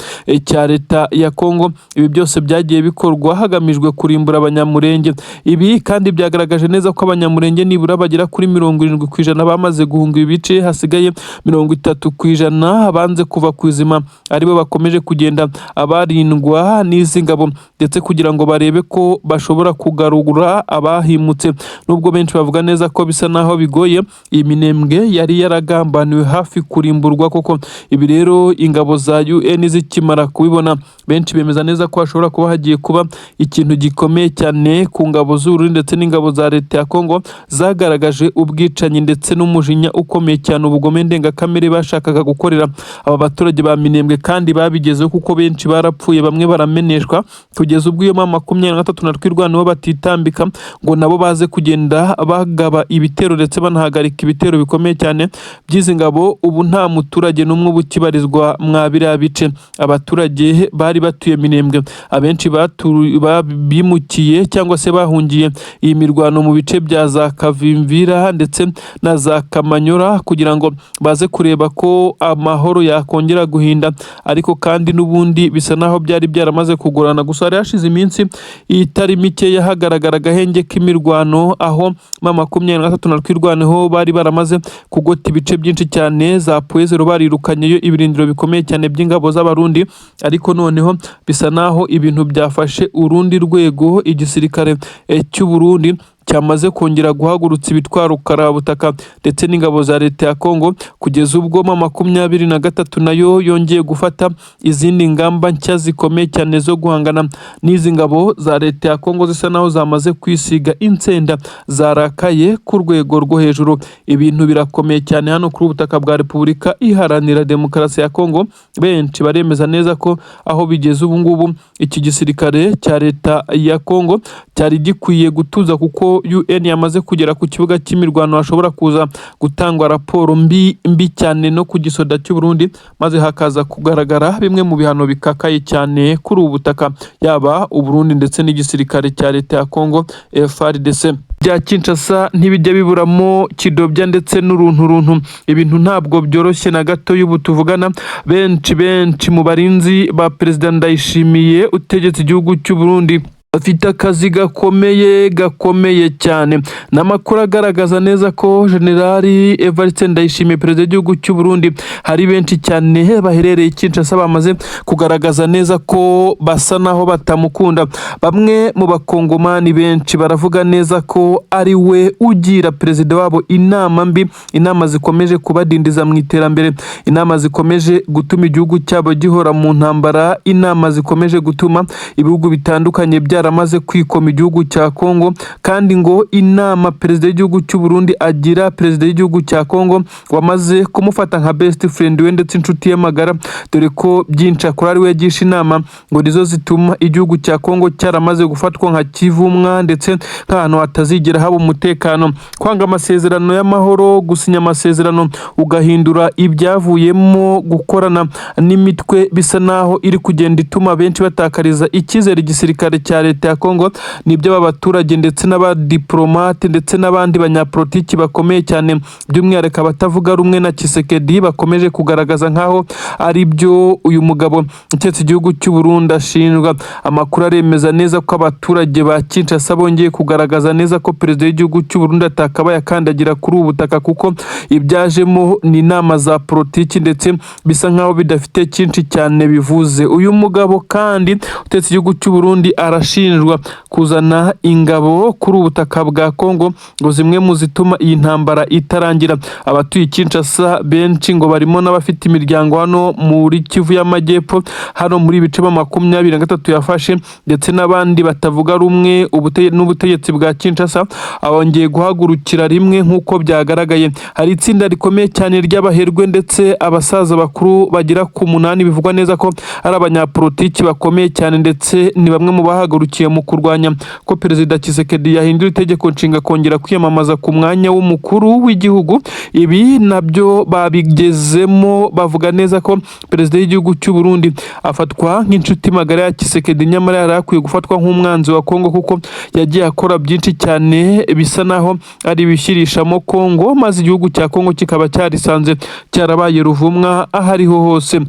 cya leta ya Congo. Ibi byose byagiye bikorwa hagamijwe kurimbura Abanyamurenge. Ibi kandi byagaragaje neza ko Abanyamurenge nibura bagera kuri 70% bamaze guhunga ibi bice, hasigaye 30% banze kuva ku izima, aribo bakomeje kugenda abarindwa n'izi ngabo, ndetse kugira ngo barebe ko bashobora kugarura abahimutse, nubwo benshi bavuga neza ko bisa naho bigoye. Iyi Minembwe yari yaragambaniwe hafi kurimburwa koko. Ibi rero ingabo za UN zikimara kubibona, benshi bemeza neza ko hashobora kuba hagiye kuba ikintu gikomeye cyane ku ngabo z'Uburundi ndetse n'ingabo za leta ya Congo zagaragaje ubwicanyi ndetse n'umujinya ukomeye cyane, ubugome ndengakamere bashakaga gukorera aba baturage ba Minembwe, kandi babigezeho kuko benshi barapfuye, bamwe barameneshwa, kugeza ubwo iyo M23 na Twirwaneho batitambika ngo nabo baze kugenda bagaba ibitero ndetse banahagarika ibitero bikomeye cyane by'izi ngabo. Ubu nta muturage n'umwe uba ukibarizwa mwa biriya bice. Abaturage bari batuye Minembwe abenshi bimukiye cyangwa se bahungiye iyi mirwano mu bice bya za Kavimvira ndetse na za Kamanyora kugira ngo baze kureba ko amahoro yakongera guhinda. Ariko kandi n'ubundi bisa naho byari byaramaze kugorana. Gusa hari hashize iminsi itari mikeya hagaragara agahenge k'imirwano, aho M23 na Twirwaneho bari baramaze kugota ibice byinshi cyane, za Point Zéro barirukanyeyo ibirindiro bikomeye cyane by'ingabo z'Abarundi. Ariko noneho bisa naho ibintu byafashe urundi rwego. Igisirikare cy'u Burundi cyamaze kongera guhagurutsa ibitwaro karabutaka ndetse n'ingabo za leta ya Congo, kugeza ubwo M23 nayo yongeye gufata izindi ngamba nshya zikomeye cyane zo guhangana n'izi ngabo za leta ya Congo zisa naho zamaze kwisiga insenda, zarakaye ku rwego rwo hejuru. Ibintu birakomeye cyane hano kuri ubutaka bwa Repubulika Iharanira Demokarasi ya Congo. Benshi baremeza neza ko aho bigeze ubu ngubu iki gisirikare cya leta ya Congo cyari gikwiye gutuza, kuko UN yamaze kugera ku kibuga cy'imirwano, hashobora kuza gutangwa raporo mbi mbi cyane no ku gisoda cy'u Burundi, maze hakaza kugaragara bimwe mu bihano bikakaye cyane kuri ubu butaka, yaba u Burundi ndetse n'igisirikare cya leta ya Congo FARDC. Bya Kinshasa ntibijya biburamo kidobya ndetse n'urunturuntu. Ibintu ntabwo byoroshye na gato. Y'ubu tuvugana, benshi benshi mu barinzi ba Perezida Ndayishimiye utegetse igihugu cy'u Burundi bafite akazi gakomeye gakomeye cyane. N'amakuru agaragaza neza ko Generali Evariste Ndayishimiye, perezida w'igihugu cy'u Burundi, hari benshi cyane baherereye i Kinshasa bamaze kugaragaza neza ko basa naho batamukunda. Bamwe mu bakongomani benshi baravuga neza ko ari we ugira perezida wabo inama mbi, inama zikomeje kubadindiza mu iterambere, inama zikomeje gutuma igihugu cyabo gihora mu ntambara, inama zikomeje gutuma ibihugu bitandukanye byaramaze kwikoma igihugu cya Congo. Kandi ngo inama perezida w'igihugu cy'u Burundi agira perezida w'igihugu cya Congo, wamaze kumufata nka best friend we ndetse inshuti ye magara, dore ko byinshi akora ari we yagisha inama, ngo nizo zituma igihugu cya Congo cyaramaze gufatwa nka kivumwa ndetse nk'ahantu hatazigera haba umutekano. Kwanga amasezerano y'amahoro, gusinya amasezerano ugahindura ibyavuyemo, gukorana n'imitwe bisa naho iri kugenda ituma benshi batakariza icyizere igisirikare cya leta. leta ya Kongo, nibyo aba baturage ndetse n'abadiplomate ndetse n'abandi banyapolitiki bakomeye cyane, by'umwihariko abatavuga rumwe na Tshisekedi, bakomeje kugaragaza nk'aho ari byo uyu mugabo utegetse igihugu cy'u Burundi ashinjwa. Amakuru aremeza neza ko abaturage ba Kinshasa bongeye kugaragaza neza ko perezida w'igihugu cy'u Burundi atakabaye akandagira kuri ubu butaka, kuko ibyajemo ni inama za politiki ndetse bisa nk'aho bidafite cyinshi cyane bivuze. Uyu mugabo kandi utegetse igihugu cy'u Burundi arashinjwa kuzana ingabo kuri ubu butaka bwa Kongo, ngo zimwe mu zituma iyi ntambara itarangira. Abatuye Kinshasa benshi ngo barimo n'abafite imiryango hano muri Kivu y'Amajyepfo, hano muri ibice 23 yafashe, ndetse n'abandi batavuga rumwe n'ubutegetsi bwa Kinshasa, abongeye guhagurukira rimwe. Nk'uko byagaragaye, hari itsinda rikomeye cyane ry'abaherwe ndetse abasaza bakuru bagera ku 8, bivugwa neza ko ari abanyapolitiki bakomeye cyane, ndetse ni bamwe mu bahagurukiye mu kurwanya ko Perezida Tshisekedi yahindura itegeko nshinga kongera kwiyamamaza ku mwanya w'umukuru w'igihugu. Ibi nabyo babigezemo bavuga neza ko perezida w'igihugu cy'u Burundi afatwa nk'inshuti magara ya Tshisekedi, nyamara yari akwiye gufatwa nk'umwanzi wa Kongo, kuko yagiye akora byinshi cyane bisa naho ari ibishyirishamo Kongo, maze igihugu cya Kongo kikaba cyarisanze cyarabaye ruvumwa aho ariho hose.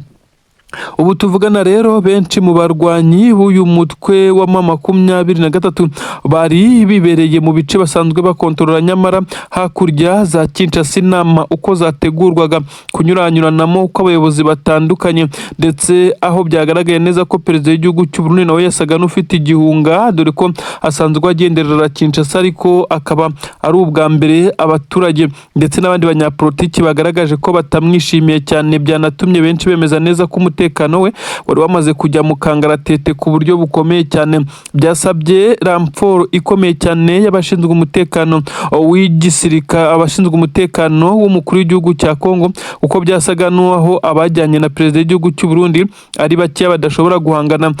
Ubu tuvugana rero, benshi mu barwanyi b'uyu mutwe wa M23 bari bibereye mu bice basanzwe bakontorora, nyamara hakurya za Kinshasa inama uko zategurwaga, kunyuranyuranamo uko abayobozi batandukanye, ndetse aho byagaragaye neza ko perezida w'igihugu cy'u Burundi nawe yasaga n'ufite igihunga, dore ko asanzwe agenderera Kinshasa, ariko akaba ari ubwa mbere abaturage ndetse n'abandi banyapolitiki bagaragaje ko batamwishimiye cyane. Byanatumye benshi bemeza neza ko umutekano we wari wamaze kujya mu kangaratete ku buryo bukomeye cyane. Byasabye renfort ikomeye cyane y'abashinzwe umutekano w'igisirikare, abashinzwe umutekano w'umukuru w'igihugu cya Kongo, kuko byasaga n'aho abajyanye na perezida w'igihugu cy'u Burundi ari bakeya, badashobora guhangana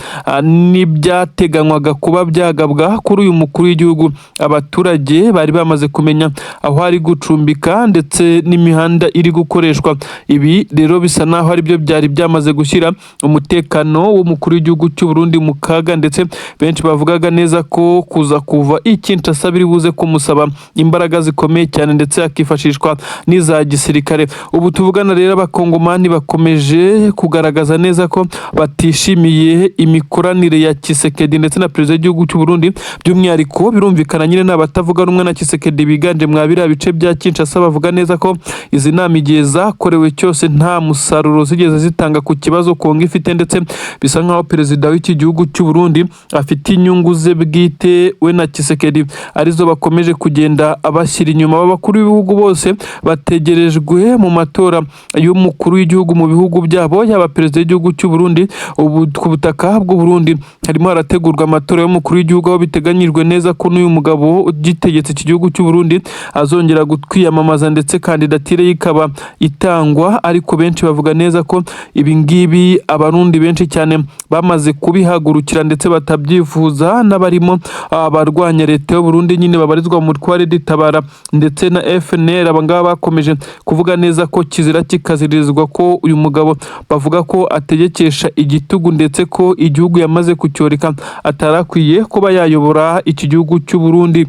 n'ibyateganywaga kuba byagabwa kuri uyu mukuru w'igihugu. Abaturage bari bamaze kumenya aho ari gucumbika ndetse n'imihanda iri gukoreshwa. Ibi rero bisa naho aribyo byari byamaze gushyira umutekano w'umukuru w'igihugu cy'u Burundi mu kaga, ndetse benshi bavugaga neza ko kuza kuva i Kinshasa biri buze kumusaba imbaraga zikomeye cyane, ndetse hakifashishwa n'iza gisirikare. Ubu tuvugana rero, abakongomani bakomeje kugaragaza neza ko batishimiye imikoranire ya Tshisekedi ndetse na perezida w'igihugu cy'u Burundi. By'umwihariko birumvikana nyine n'abatavuga rumwe na Tshisekedi biganje mwa biriya bice bya Kinshasa, bavuga neza ko izi nama igihe zakorewe cyose nta musaruro zigeze zitanga ku kibazo Kongo ifite, ndetse bisa nkaho perezida w'iki gihugu cy'u Burundi afite inyungu ze bwite we na Tshisekedi, arizo bakomeje kugenda abashyira inyuma. Aba bakuru b'ibihugu bose bategerejwe mu matora y'umukuru w'igihugu mu bihugu byabo, yaba perezida w'igihugu cy'u Burundi. Ubu ku butaka bw'u Burundi harimo harategurwa amatora y'umukuru w'igihugu, aho biteganyijwe neza ko n'uyu mugabo ugitegetse iki gihugu cy'u Burundi azongera kwiyamamaza, ndetse kandidatire ye ikaba itangwa. Ariko benshi bavuga neza ko ibi ngibi abarundi benshi cyane bamaze kubihagurukira ndetse batabyifuza, n'abarimo abarwanya leta y'u Burundi nyine babarizwa mu mutwe wa Red Tabara ndetse na FNL. Aba ngaba bakomeje kuvuga neza ko kizira kikaziririzwa ko uyu mugabo bavuga ko ategekesha igitugu, ndetse ko igihugu yamaze kucyoreka, atarakwiye kuba yayobora iki gihugu cy'u Burundi.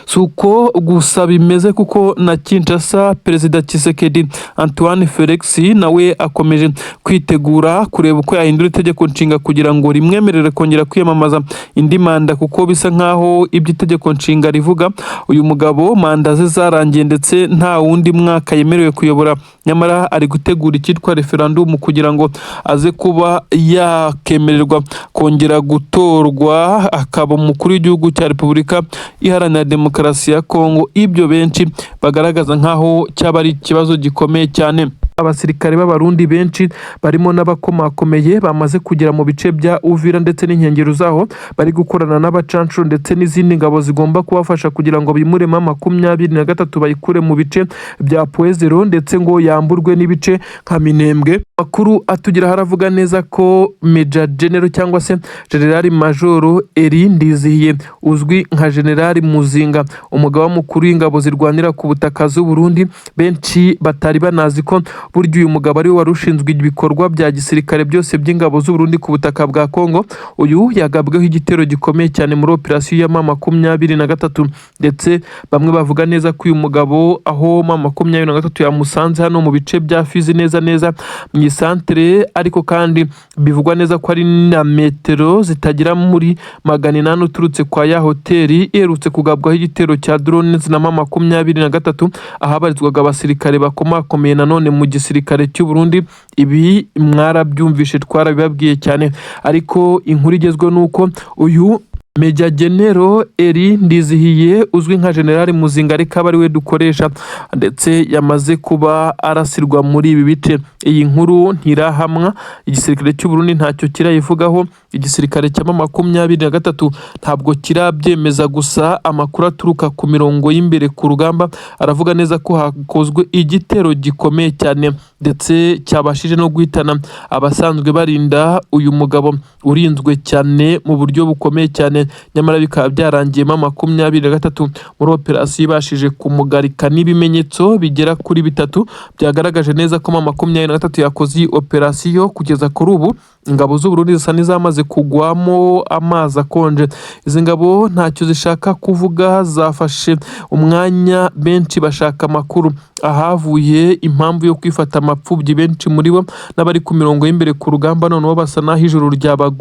Si uko gusa bimeze, kuko na Kinshasa Perezida Tshisekedi Antoine Felix nawe akomeje kwitegura kureba uko yahindura itegeko nshinga kugira ngo rimwemerere kongera kwiyamamaza indi manda, kuko bisa nkaho ibyo itegeko nshinga rivuga uyu mugabo manda ze zarangiye, ndetse nta wundi mwaka yemerewe kuyobora. Nyamara ari gutegura icyitwa referandumu kugira ngo aze kuba yakemererwa kongera gutorwa akaba umukuru w'igihugu cya Repubulika Iharanira Demokarasi ya Kongo. Ibyo benshi bagaragaza nk'aho cyaba ari ikibazo gikomeye cyane. Abasirikare b'Abarundi benshi barimo n'abakomakomeye bamaze kugera mu bice bya Uvira ndetse n'inkengero zaho, bari gukorana n'abacancuro ndetse n'izindi ngabo zigomba kubafasha kugira ngo bimure M23 bayikure mu bice bya Point Zéro, ndetse ngo yamburwe n'ibice nka Minembwe. Amakuru atugeraho aravuga neza ko Major General cyangwa se General Major Elie Ndizihiye, uzwi nka General Muzinga, umugaba mukuru w'ingabo zirwanira ku butaka z'u Burundi, benshi batari banazi ko burya uyu mugabo ariwe wari ushinzwe ibikorwa bya gisirikare byose by'ingabo z'u Burundi ku butaka bwa Congo. Uyu yagabweho igitero gikomeye cyane muri operasiyo ya M23, ndetse bamwe bavuga neza ko uyu mugabo aho M23 yamusanze hano mu bice bya Fizi, neza neza mu isantere, ariko kandi bivugwa neza ko ari na metero zitagera muri 800 uturutse kwa ya hoteli iherutse kugabwaho igitero cya drones na M23, ahabarizwaga abasirikare bakomakomeye nanone mu gisirikare cy'u Burundi. Ibi mwarabyumvishe, twarabibabwiye cyane, ariko inkuru igezweho ni uko uyu Major General Elie Ndizihiye, uzwi nka General Muzinga, ariko aba ari we dukoresha, ndetse yamaze kuba arasirwa muri ibi bice. Iyi nkuru ntirahamwa, igisirikare cy'u Burundi ntacyo kirayivugaho, igisirikare cya M23 ntabwo kirabyemeza. Gusa amakuru aturuka ku mirongo y'imbere ku rugamba aravuga neza ko hakozwe igitero gikomeye cyane, ndetse cyabashije no guhitana abasanzwe barinda uyu mugabo urinzwe cyane mu buryo bukomeye cyane. Nyamara bikaba byarangiye M23 muri operasiyo ibashije kumugarika, n'ibimenyetso bigera kuri bitatu byagaragaje neza ko M23 yakoze iyi operasiyo. Kugeza kuri ubu ingabo z'u Burundi zisa n'izamaze kugwamo amazi akonje. Izi ngabo ntacyo zishaka kuvuga, zafashe umwanya, benshi bashaka amakuru ahavuye impamvu yo kwifata amapfubyi. Benshi muri bo n'abari ku mirongo y'imbere ku rugamba noneho basa n'aho ijoro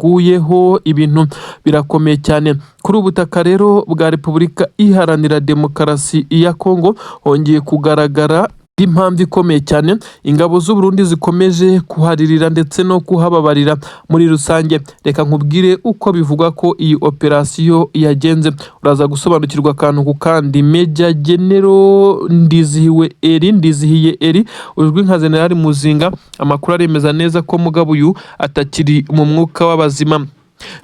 ryabaguyeho. Ibintu birakomeye cyane kuri ubu butaka rero bwa Repubulika Iharanira Demokarasi ya Kongo. Hongeye kugaragara impamvu ikomeye cyane ingabo z'u Burundi zikomeje kuharirira ndetse no kuhababarira muri rusange. Reka nkubwire uko bivugwa ko iyi operasiyo yagenze, uraza gusobanukirwa akantu ku kandi. Major General Ndizihiwe Elie, Ndizihiye Elie, uzwi nka General Muzinga, amakuru aremeza neza ko mugabo uyu atakiri mu mwuka w'abazima.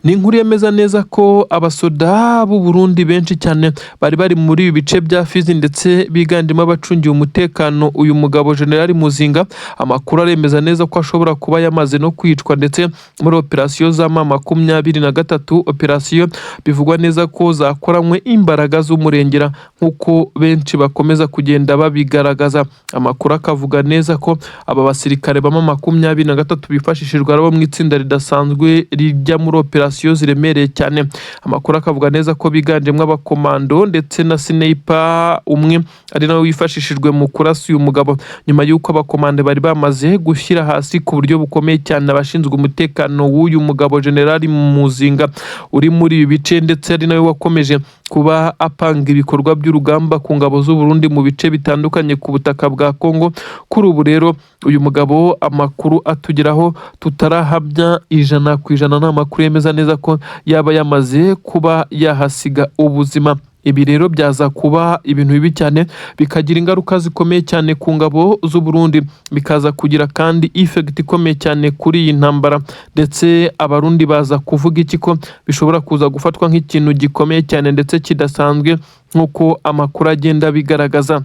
Ni inkuru yemeza neza ko abasoda b'u Burundi benshi cyane bari bari muri ibi bice bya Fizi, ndetse biganjemo abacungiye umutekano uyu mugabo General Muzinga. Amakuru aremeza neza ko ashobora kuba yamaze no kwicwa, ndetse muri operasiyo za M23, operasiyo bivugwa neza ko zakoranywe imbaraga z'umurengera nk'uko benshi bakomeza kugenda babigaragaza. Amakuru akavuga neza ko aba basirikare ba M23 bifashishijwe ari abo mu itsinda ridasanzwe rijya muri operasiyo ziremereye cyane. Amakuru akavuga neza ko biganjemo abakomando ndetse na sniper umwe, ari nawe wifashishijwe mu kurasa uyu mugabo, nyuma y'uko abakomando bari bamaze gushyira hasi ku buryo bukomeye cyane abashinzwe umutekano w'uyu mugabo General Muzinga uri muri ibi bice, ndetse ari nawe wakomeje kuba apanga ibikorwa by'urugamba ku ngabo z'u Burundi mu bice bitandukanye ku butaka bwa Kongo. Kuri ubu rero uyu mugabo, amakuru atugeraho tutarahamya 100%, ni amakuru yemeza neza ko yaba yamaze kuba yahasiga ubuzima. Ibi rero byaza kuba ibintu bibi cyane, bikagira ingaruka zikomeye cyane ku ngabo z'u Burundi, bikaza kugira kandi effect ikomeye cyane kuri iyi ntambara. Ndetse Abarundi baza kuvuga iki, ko bishobora kuza gufatwa nk'ikintu gikomeye cyane ndetse kidasanzwe, nk'uko amakuru agenda abigaragaza.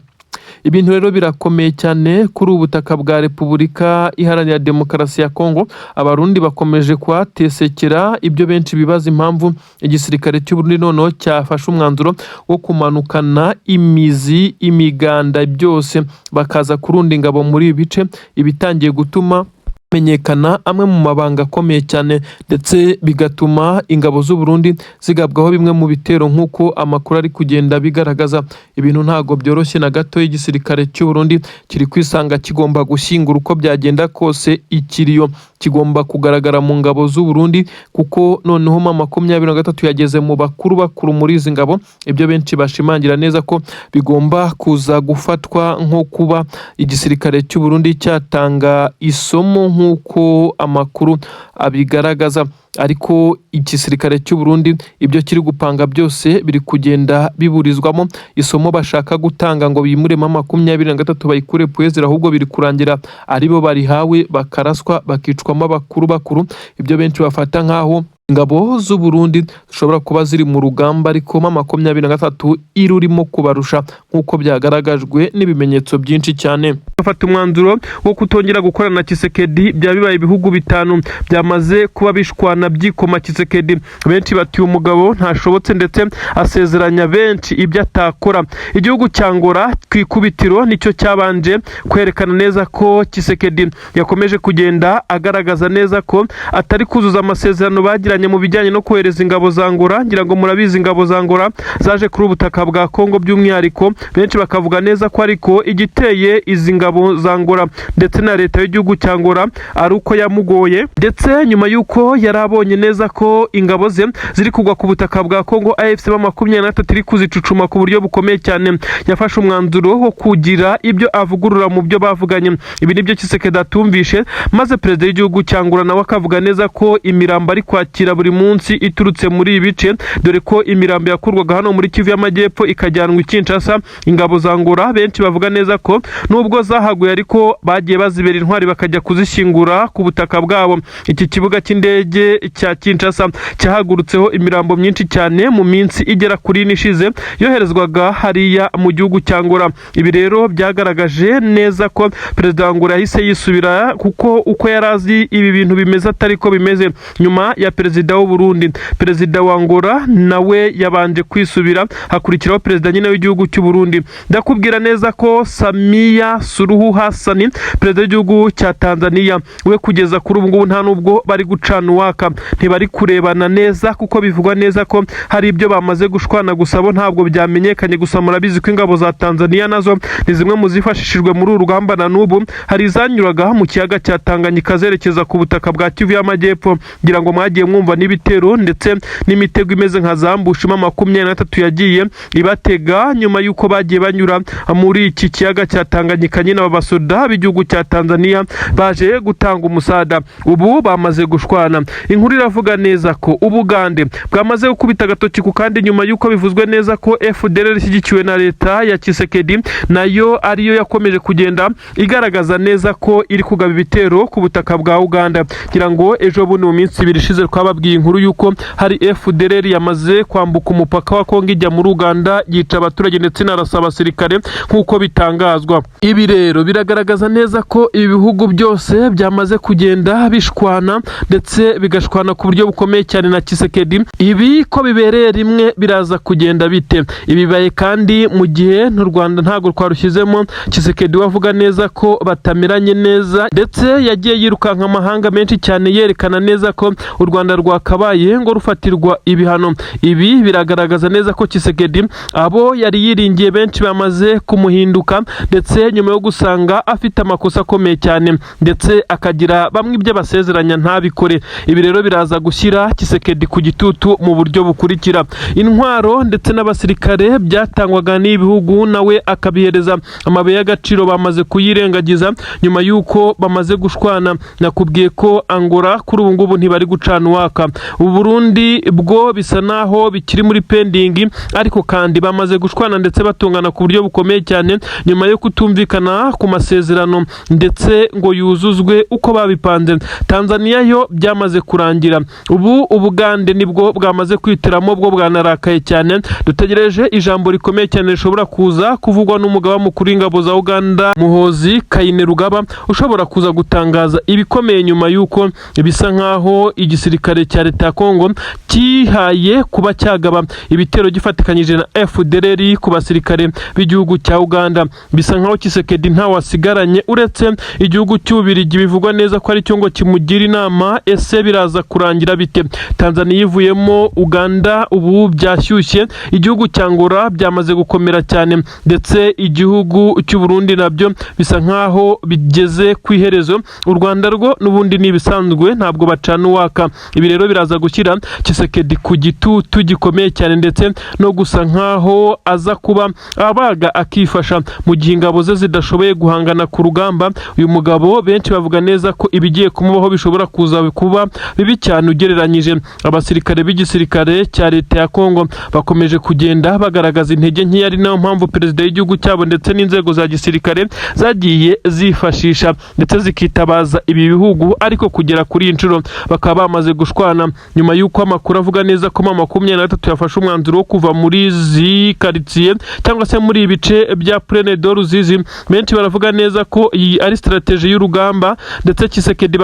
Ibintu rero birakomeye cyane kuri ubu butaka bwa Repubulika Iharanira Demokarasi ya Kongo. Abarundi bakomeje kuhatesekera, ibyo benshi bibaza impamvu igisirikare cy'u Burundi noneho cyafashe umwanzuro wo kumanukana imizi, imiganda, byose, bakaza kurunda ingabo muri ibi bice, ibitangiye gutuma menyekana amwe mu mabanga akomeye cyane, ndetse bigatuma ingabo z'u Burundi zigabwaho bimwe mu bitero nk'uko amakuru ari kugenda bigaragaza. Ibintu ntabwo byoroshye na gato. Igisirikare cy'u Burundi kiri kwisanga kigomba gushyingura uko byagenda kose, ikiriyo kigomba kugaragara mu ngabo z'u Burundi, kuko noneho M23 yageze mu bakuru bakuru muri izi ngabo, ibyo benshi bashimangira neza ko bigomba kuza gufatwa nko kuba igisirikare cy'u Burundi cyatanga isomo nk'uko amakuru abigaragaza. Ariko igisirikare cy'u Burundi ibyo kiri gupanga byose biri kugenda biburizwamo. Isomo bashaka gutanga ngo bimure M23 bayikure Pwezera, ahubwo biri kurangira aribo barihawe, bakaraswa, bakicwamo abakuru bakuru, ibyo benshi bafata nk'aho Ingabo z'u Burundi zishobora kuba ziri mu rugamba, ariko M23 irurimo kubarusha, nk'uko byagaragajwe n'ibimenyetso byinshi cyane. Bafata umwanzuro wo kutongera gukorana na Tshisekedi. Byaba bibaye ibihugu 5 byamaze kuba bishwana byikoma Tshisekedi. Benshi bati uyu mugabo ntashobotse, ndetse asezeranya benshi ibyo atakora. Igihugu cya Angola ku ikubitiro nicyo cyabanje kwerekana neza ko Tshisekedi yakomeje kugenda agaragaza neza ko atari kuzuza amasezerano bagiranye mu bijyanye no kohereza ingabo za Angola. Ngira ngo murabizi, ingabo za Angola zaje kuri ubutaka bwa Kongo by'umwihariko. Benshi bakavuga neza ko ariko igiteye izi ngabo za Angola ndetse na leta y'igihugu cya Angola ari uko yamugoye, ndetse nyuma y'uko yari abonye neza ko ingabo ze ziri kugwa ku butaka bwa Kongo, AFC M23 iri kuzicucuma ku buryo bukomeye cyane, yafashe umwanzuro wo kugira ibyo avugurura mu byo bavuganye. Ibi nibyo Tshisekedi atumvishe, maze perezida w'igihugu cya Angola nawe akavuga neza ko imirambo ari kwakira buri munsi iturutse muri ibi bice, dore ko imirambo yakurwaga hano muri Kivu y'Amajyepfo ikajyanwa i Kinshasa. Ingabo za Angola benshi bavuga neza ko nubwo zahaguye, ariko bagiye bazibera intwari, bakajya kuzishyingura ku butaka bwabo. Iki kibuga cy'indege cya Kinshasa cyahagurutseho imirambo myinshi cyane mu minsi igera kuri 4 ishize, yoherezwaga hariya mu gihugu cya Angola. Ibi rero byagaragaje neza ko perezida wa Angola yahise yisubira, kuko uko yari azi ibi bintu bimeze atari ko bimeze. Nyuma ya perezida w'u Burundi, perezida wa Angola nawe yabanje kwisubira, hakurikiraho perezida nyine w'igihugu cy'u Burundi. Ndakubwira neza ko Samia Suluhu Hassan, perezida w'igihugu cya Tanzania, we kugeza kuri ubu ngubu nta nubwo bari gucana uwaka, ntibari kurebana neza, kuko bivugwa neza ko hari ibyo bamaze gushwana, gusa bo ntabwo byamenyekanye. Gusa murabizi ko ingabo za Tanzania nazo ni zimwe mu zifashishijwe muri uru rugamba, na n'ubu hari izanyuraga mu kiyaga cya Tanganyika zerekeza ku butaka bwa Kivu y'Amajyepfo. Ngira ngo mwagiye mwumva n'ibitero ndetse n'imitego imeze nka za ambush M23 yagiye ibatega nyuma y'uko bagiye banyura muri iki kiyaga cya Tanganyika. Nyine aba basoda b'igihugu cya Tanzania baje gutanga umusada, ubu bamaze gushwana. Inkuru iravuga neza ko Ubugande bwamaze gukubita agatoki ku kandi, nyuma y'uko bivuzwe neza ko FDLR ishyigikiwe na leta ya Tshisekedi nayo ariyo yakomeje kugenda igaragaza neza ko iri kugaba ibitero ku butaka bwa Uganda. Ngira ngo ejo bundi mu minsi 2 ishize twababwiye inkuru y'uko hari FDLR yamaze kwambuka umupaka wa Kongo ijya muri Uganda, yica abaturage ndetse inarasa abasirikare nk'uko bitangazwa. Ibi rero biragaragaza neza ko ibi bihugu byose byamaze kugenda bishwana, ndetse bigashwana ku buryo bukomeye cyane na Tshisekedi. Ibi ko bibereye rimwe biraza kugenda bite? Ibi bibaye kandi mu gihe n'u Rwanda ntabwo twarushyizemo. Tshisekedi we avuga neza ko batameranye neza, ndetse yagiye yirukanka amahanga menshi cyane yerekana neza ko u Rwanda rwakabaye ngo rufatirwa ibihano. Ibi biragaragaza neza ko Tshisekedi abo yari yiringiye benshi bamaze kumuhinduka, ndetse nyuma yo gusanga afite amakosa akomeye cyane, ndetse akagira bamwe ibyo abasezeranya ntabikore. Ibi rero biraza gushyira Tshisekedi ku gitutu mu buryo bukurikira: intwaro ndetse n'abasirikare byatangwaga n'ibihugu nawe akabihereza amabuye y'agaciro bamaze kuyirengagiza nyuma y'uko bamaze gushwana. Nakubwiye ko Angola kuri ubu ngubu ntibari gucana uwaka, Burundi bwo bisa naho bikiri muri pending, ariko kandi bamaze gushwana ndetse batungana ku buryo bukomeye cyane nyuma yo kutumvikana ku masezerano ndetse ngo yuzuzwe uko babipanze. Tanzania yo byamaze kurangira, ubu Ubugande nibwo bwamaze kwitiramo, bwo bwanarakaye cyane. Dutegereje ijambo rikomeye cyane rishobora kuza kuvugwa n'umugaba mukuru w'ingabo za Uganda, Muhozi Kainerugaba, ushobora kuza gutangaza ibikomeye nyuma y'uko bisa nkaho igisirikare cya leta ya Kongo cyihaye kuba cyagaba ibitero gifatikanyije na FDLR ku basirikare b'igihugu cya Uganda. Bisa nkaho Tshisekedi ntawe asigaranye uretse igihugu cy'Ububirigi, bivugwa neza ko ari cyo ngo kimugira inama. Ese biraza kurangira bite? Tanzania ivuyemo, Uganda ubu byashyushye, igihugu cya Angola byamaze gukomera cyane, ndetse igihugu cy'u Burundi nabyo bisa nkaho bigeze ku iherezo. U Rwanda rwo n'ubundi ni ibisanzwe, ntabwo bacana uwaka. Ibi rero biraza gushyira Tshisekedi ku gitutu gikomeye cyane, ndetse no gusa nkaho aza kuba abaga akifasha mu gihe ingabo ze zidashoboye guhangana ku rugamba. Uyu mugabo benshi bavuga neza ko ibigiye kumubaho bishobora kuza kuba bibi cyane ugereranyije. Abasirikare b'igisirikare cya leta ya Kongo bakomeje kugenda bagaragaza intege nkeya, ari nayo mpamvu perezida w'igihugu cyabo ndetse n'inzego za gisirikare zagiye zifashisha ndetse zikitabaza ibi bihugu, ariko kugera kuri iyi nshuro bakaba bamaze gushwana. gushwana, nyuma y'uko amakuru avuga neza ko M23 yafashe umwanzuro wo kuva muri izi karitsiye cyangwa se muri ibi bice bya Plaine de Ruzizi. Benshi baravuga neza ko iyi ari stratégie y'urugamba, ndetse Tshisekedi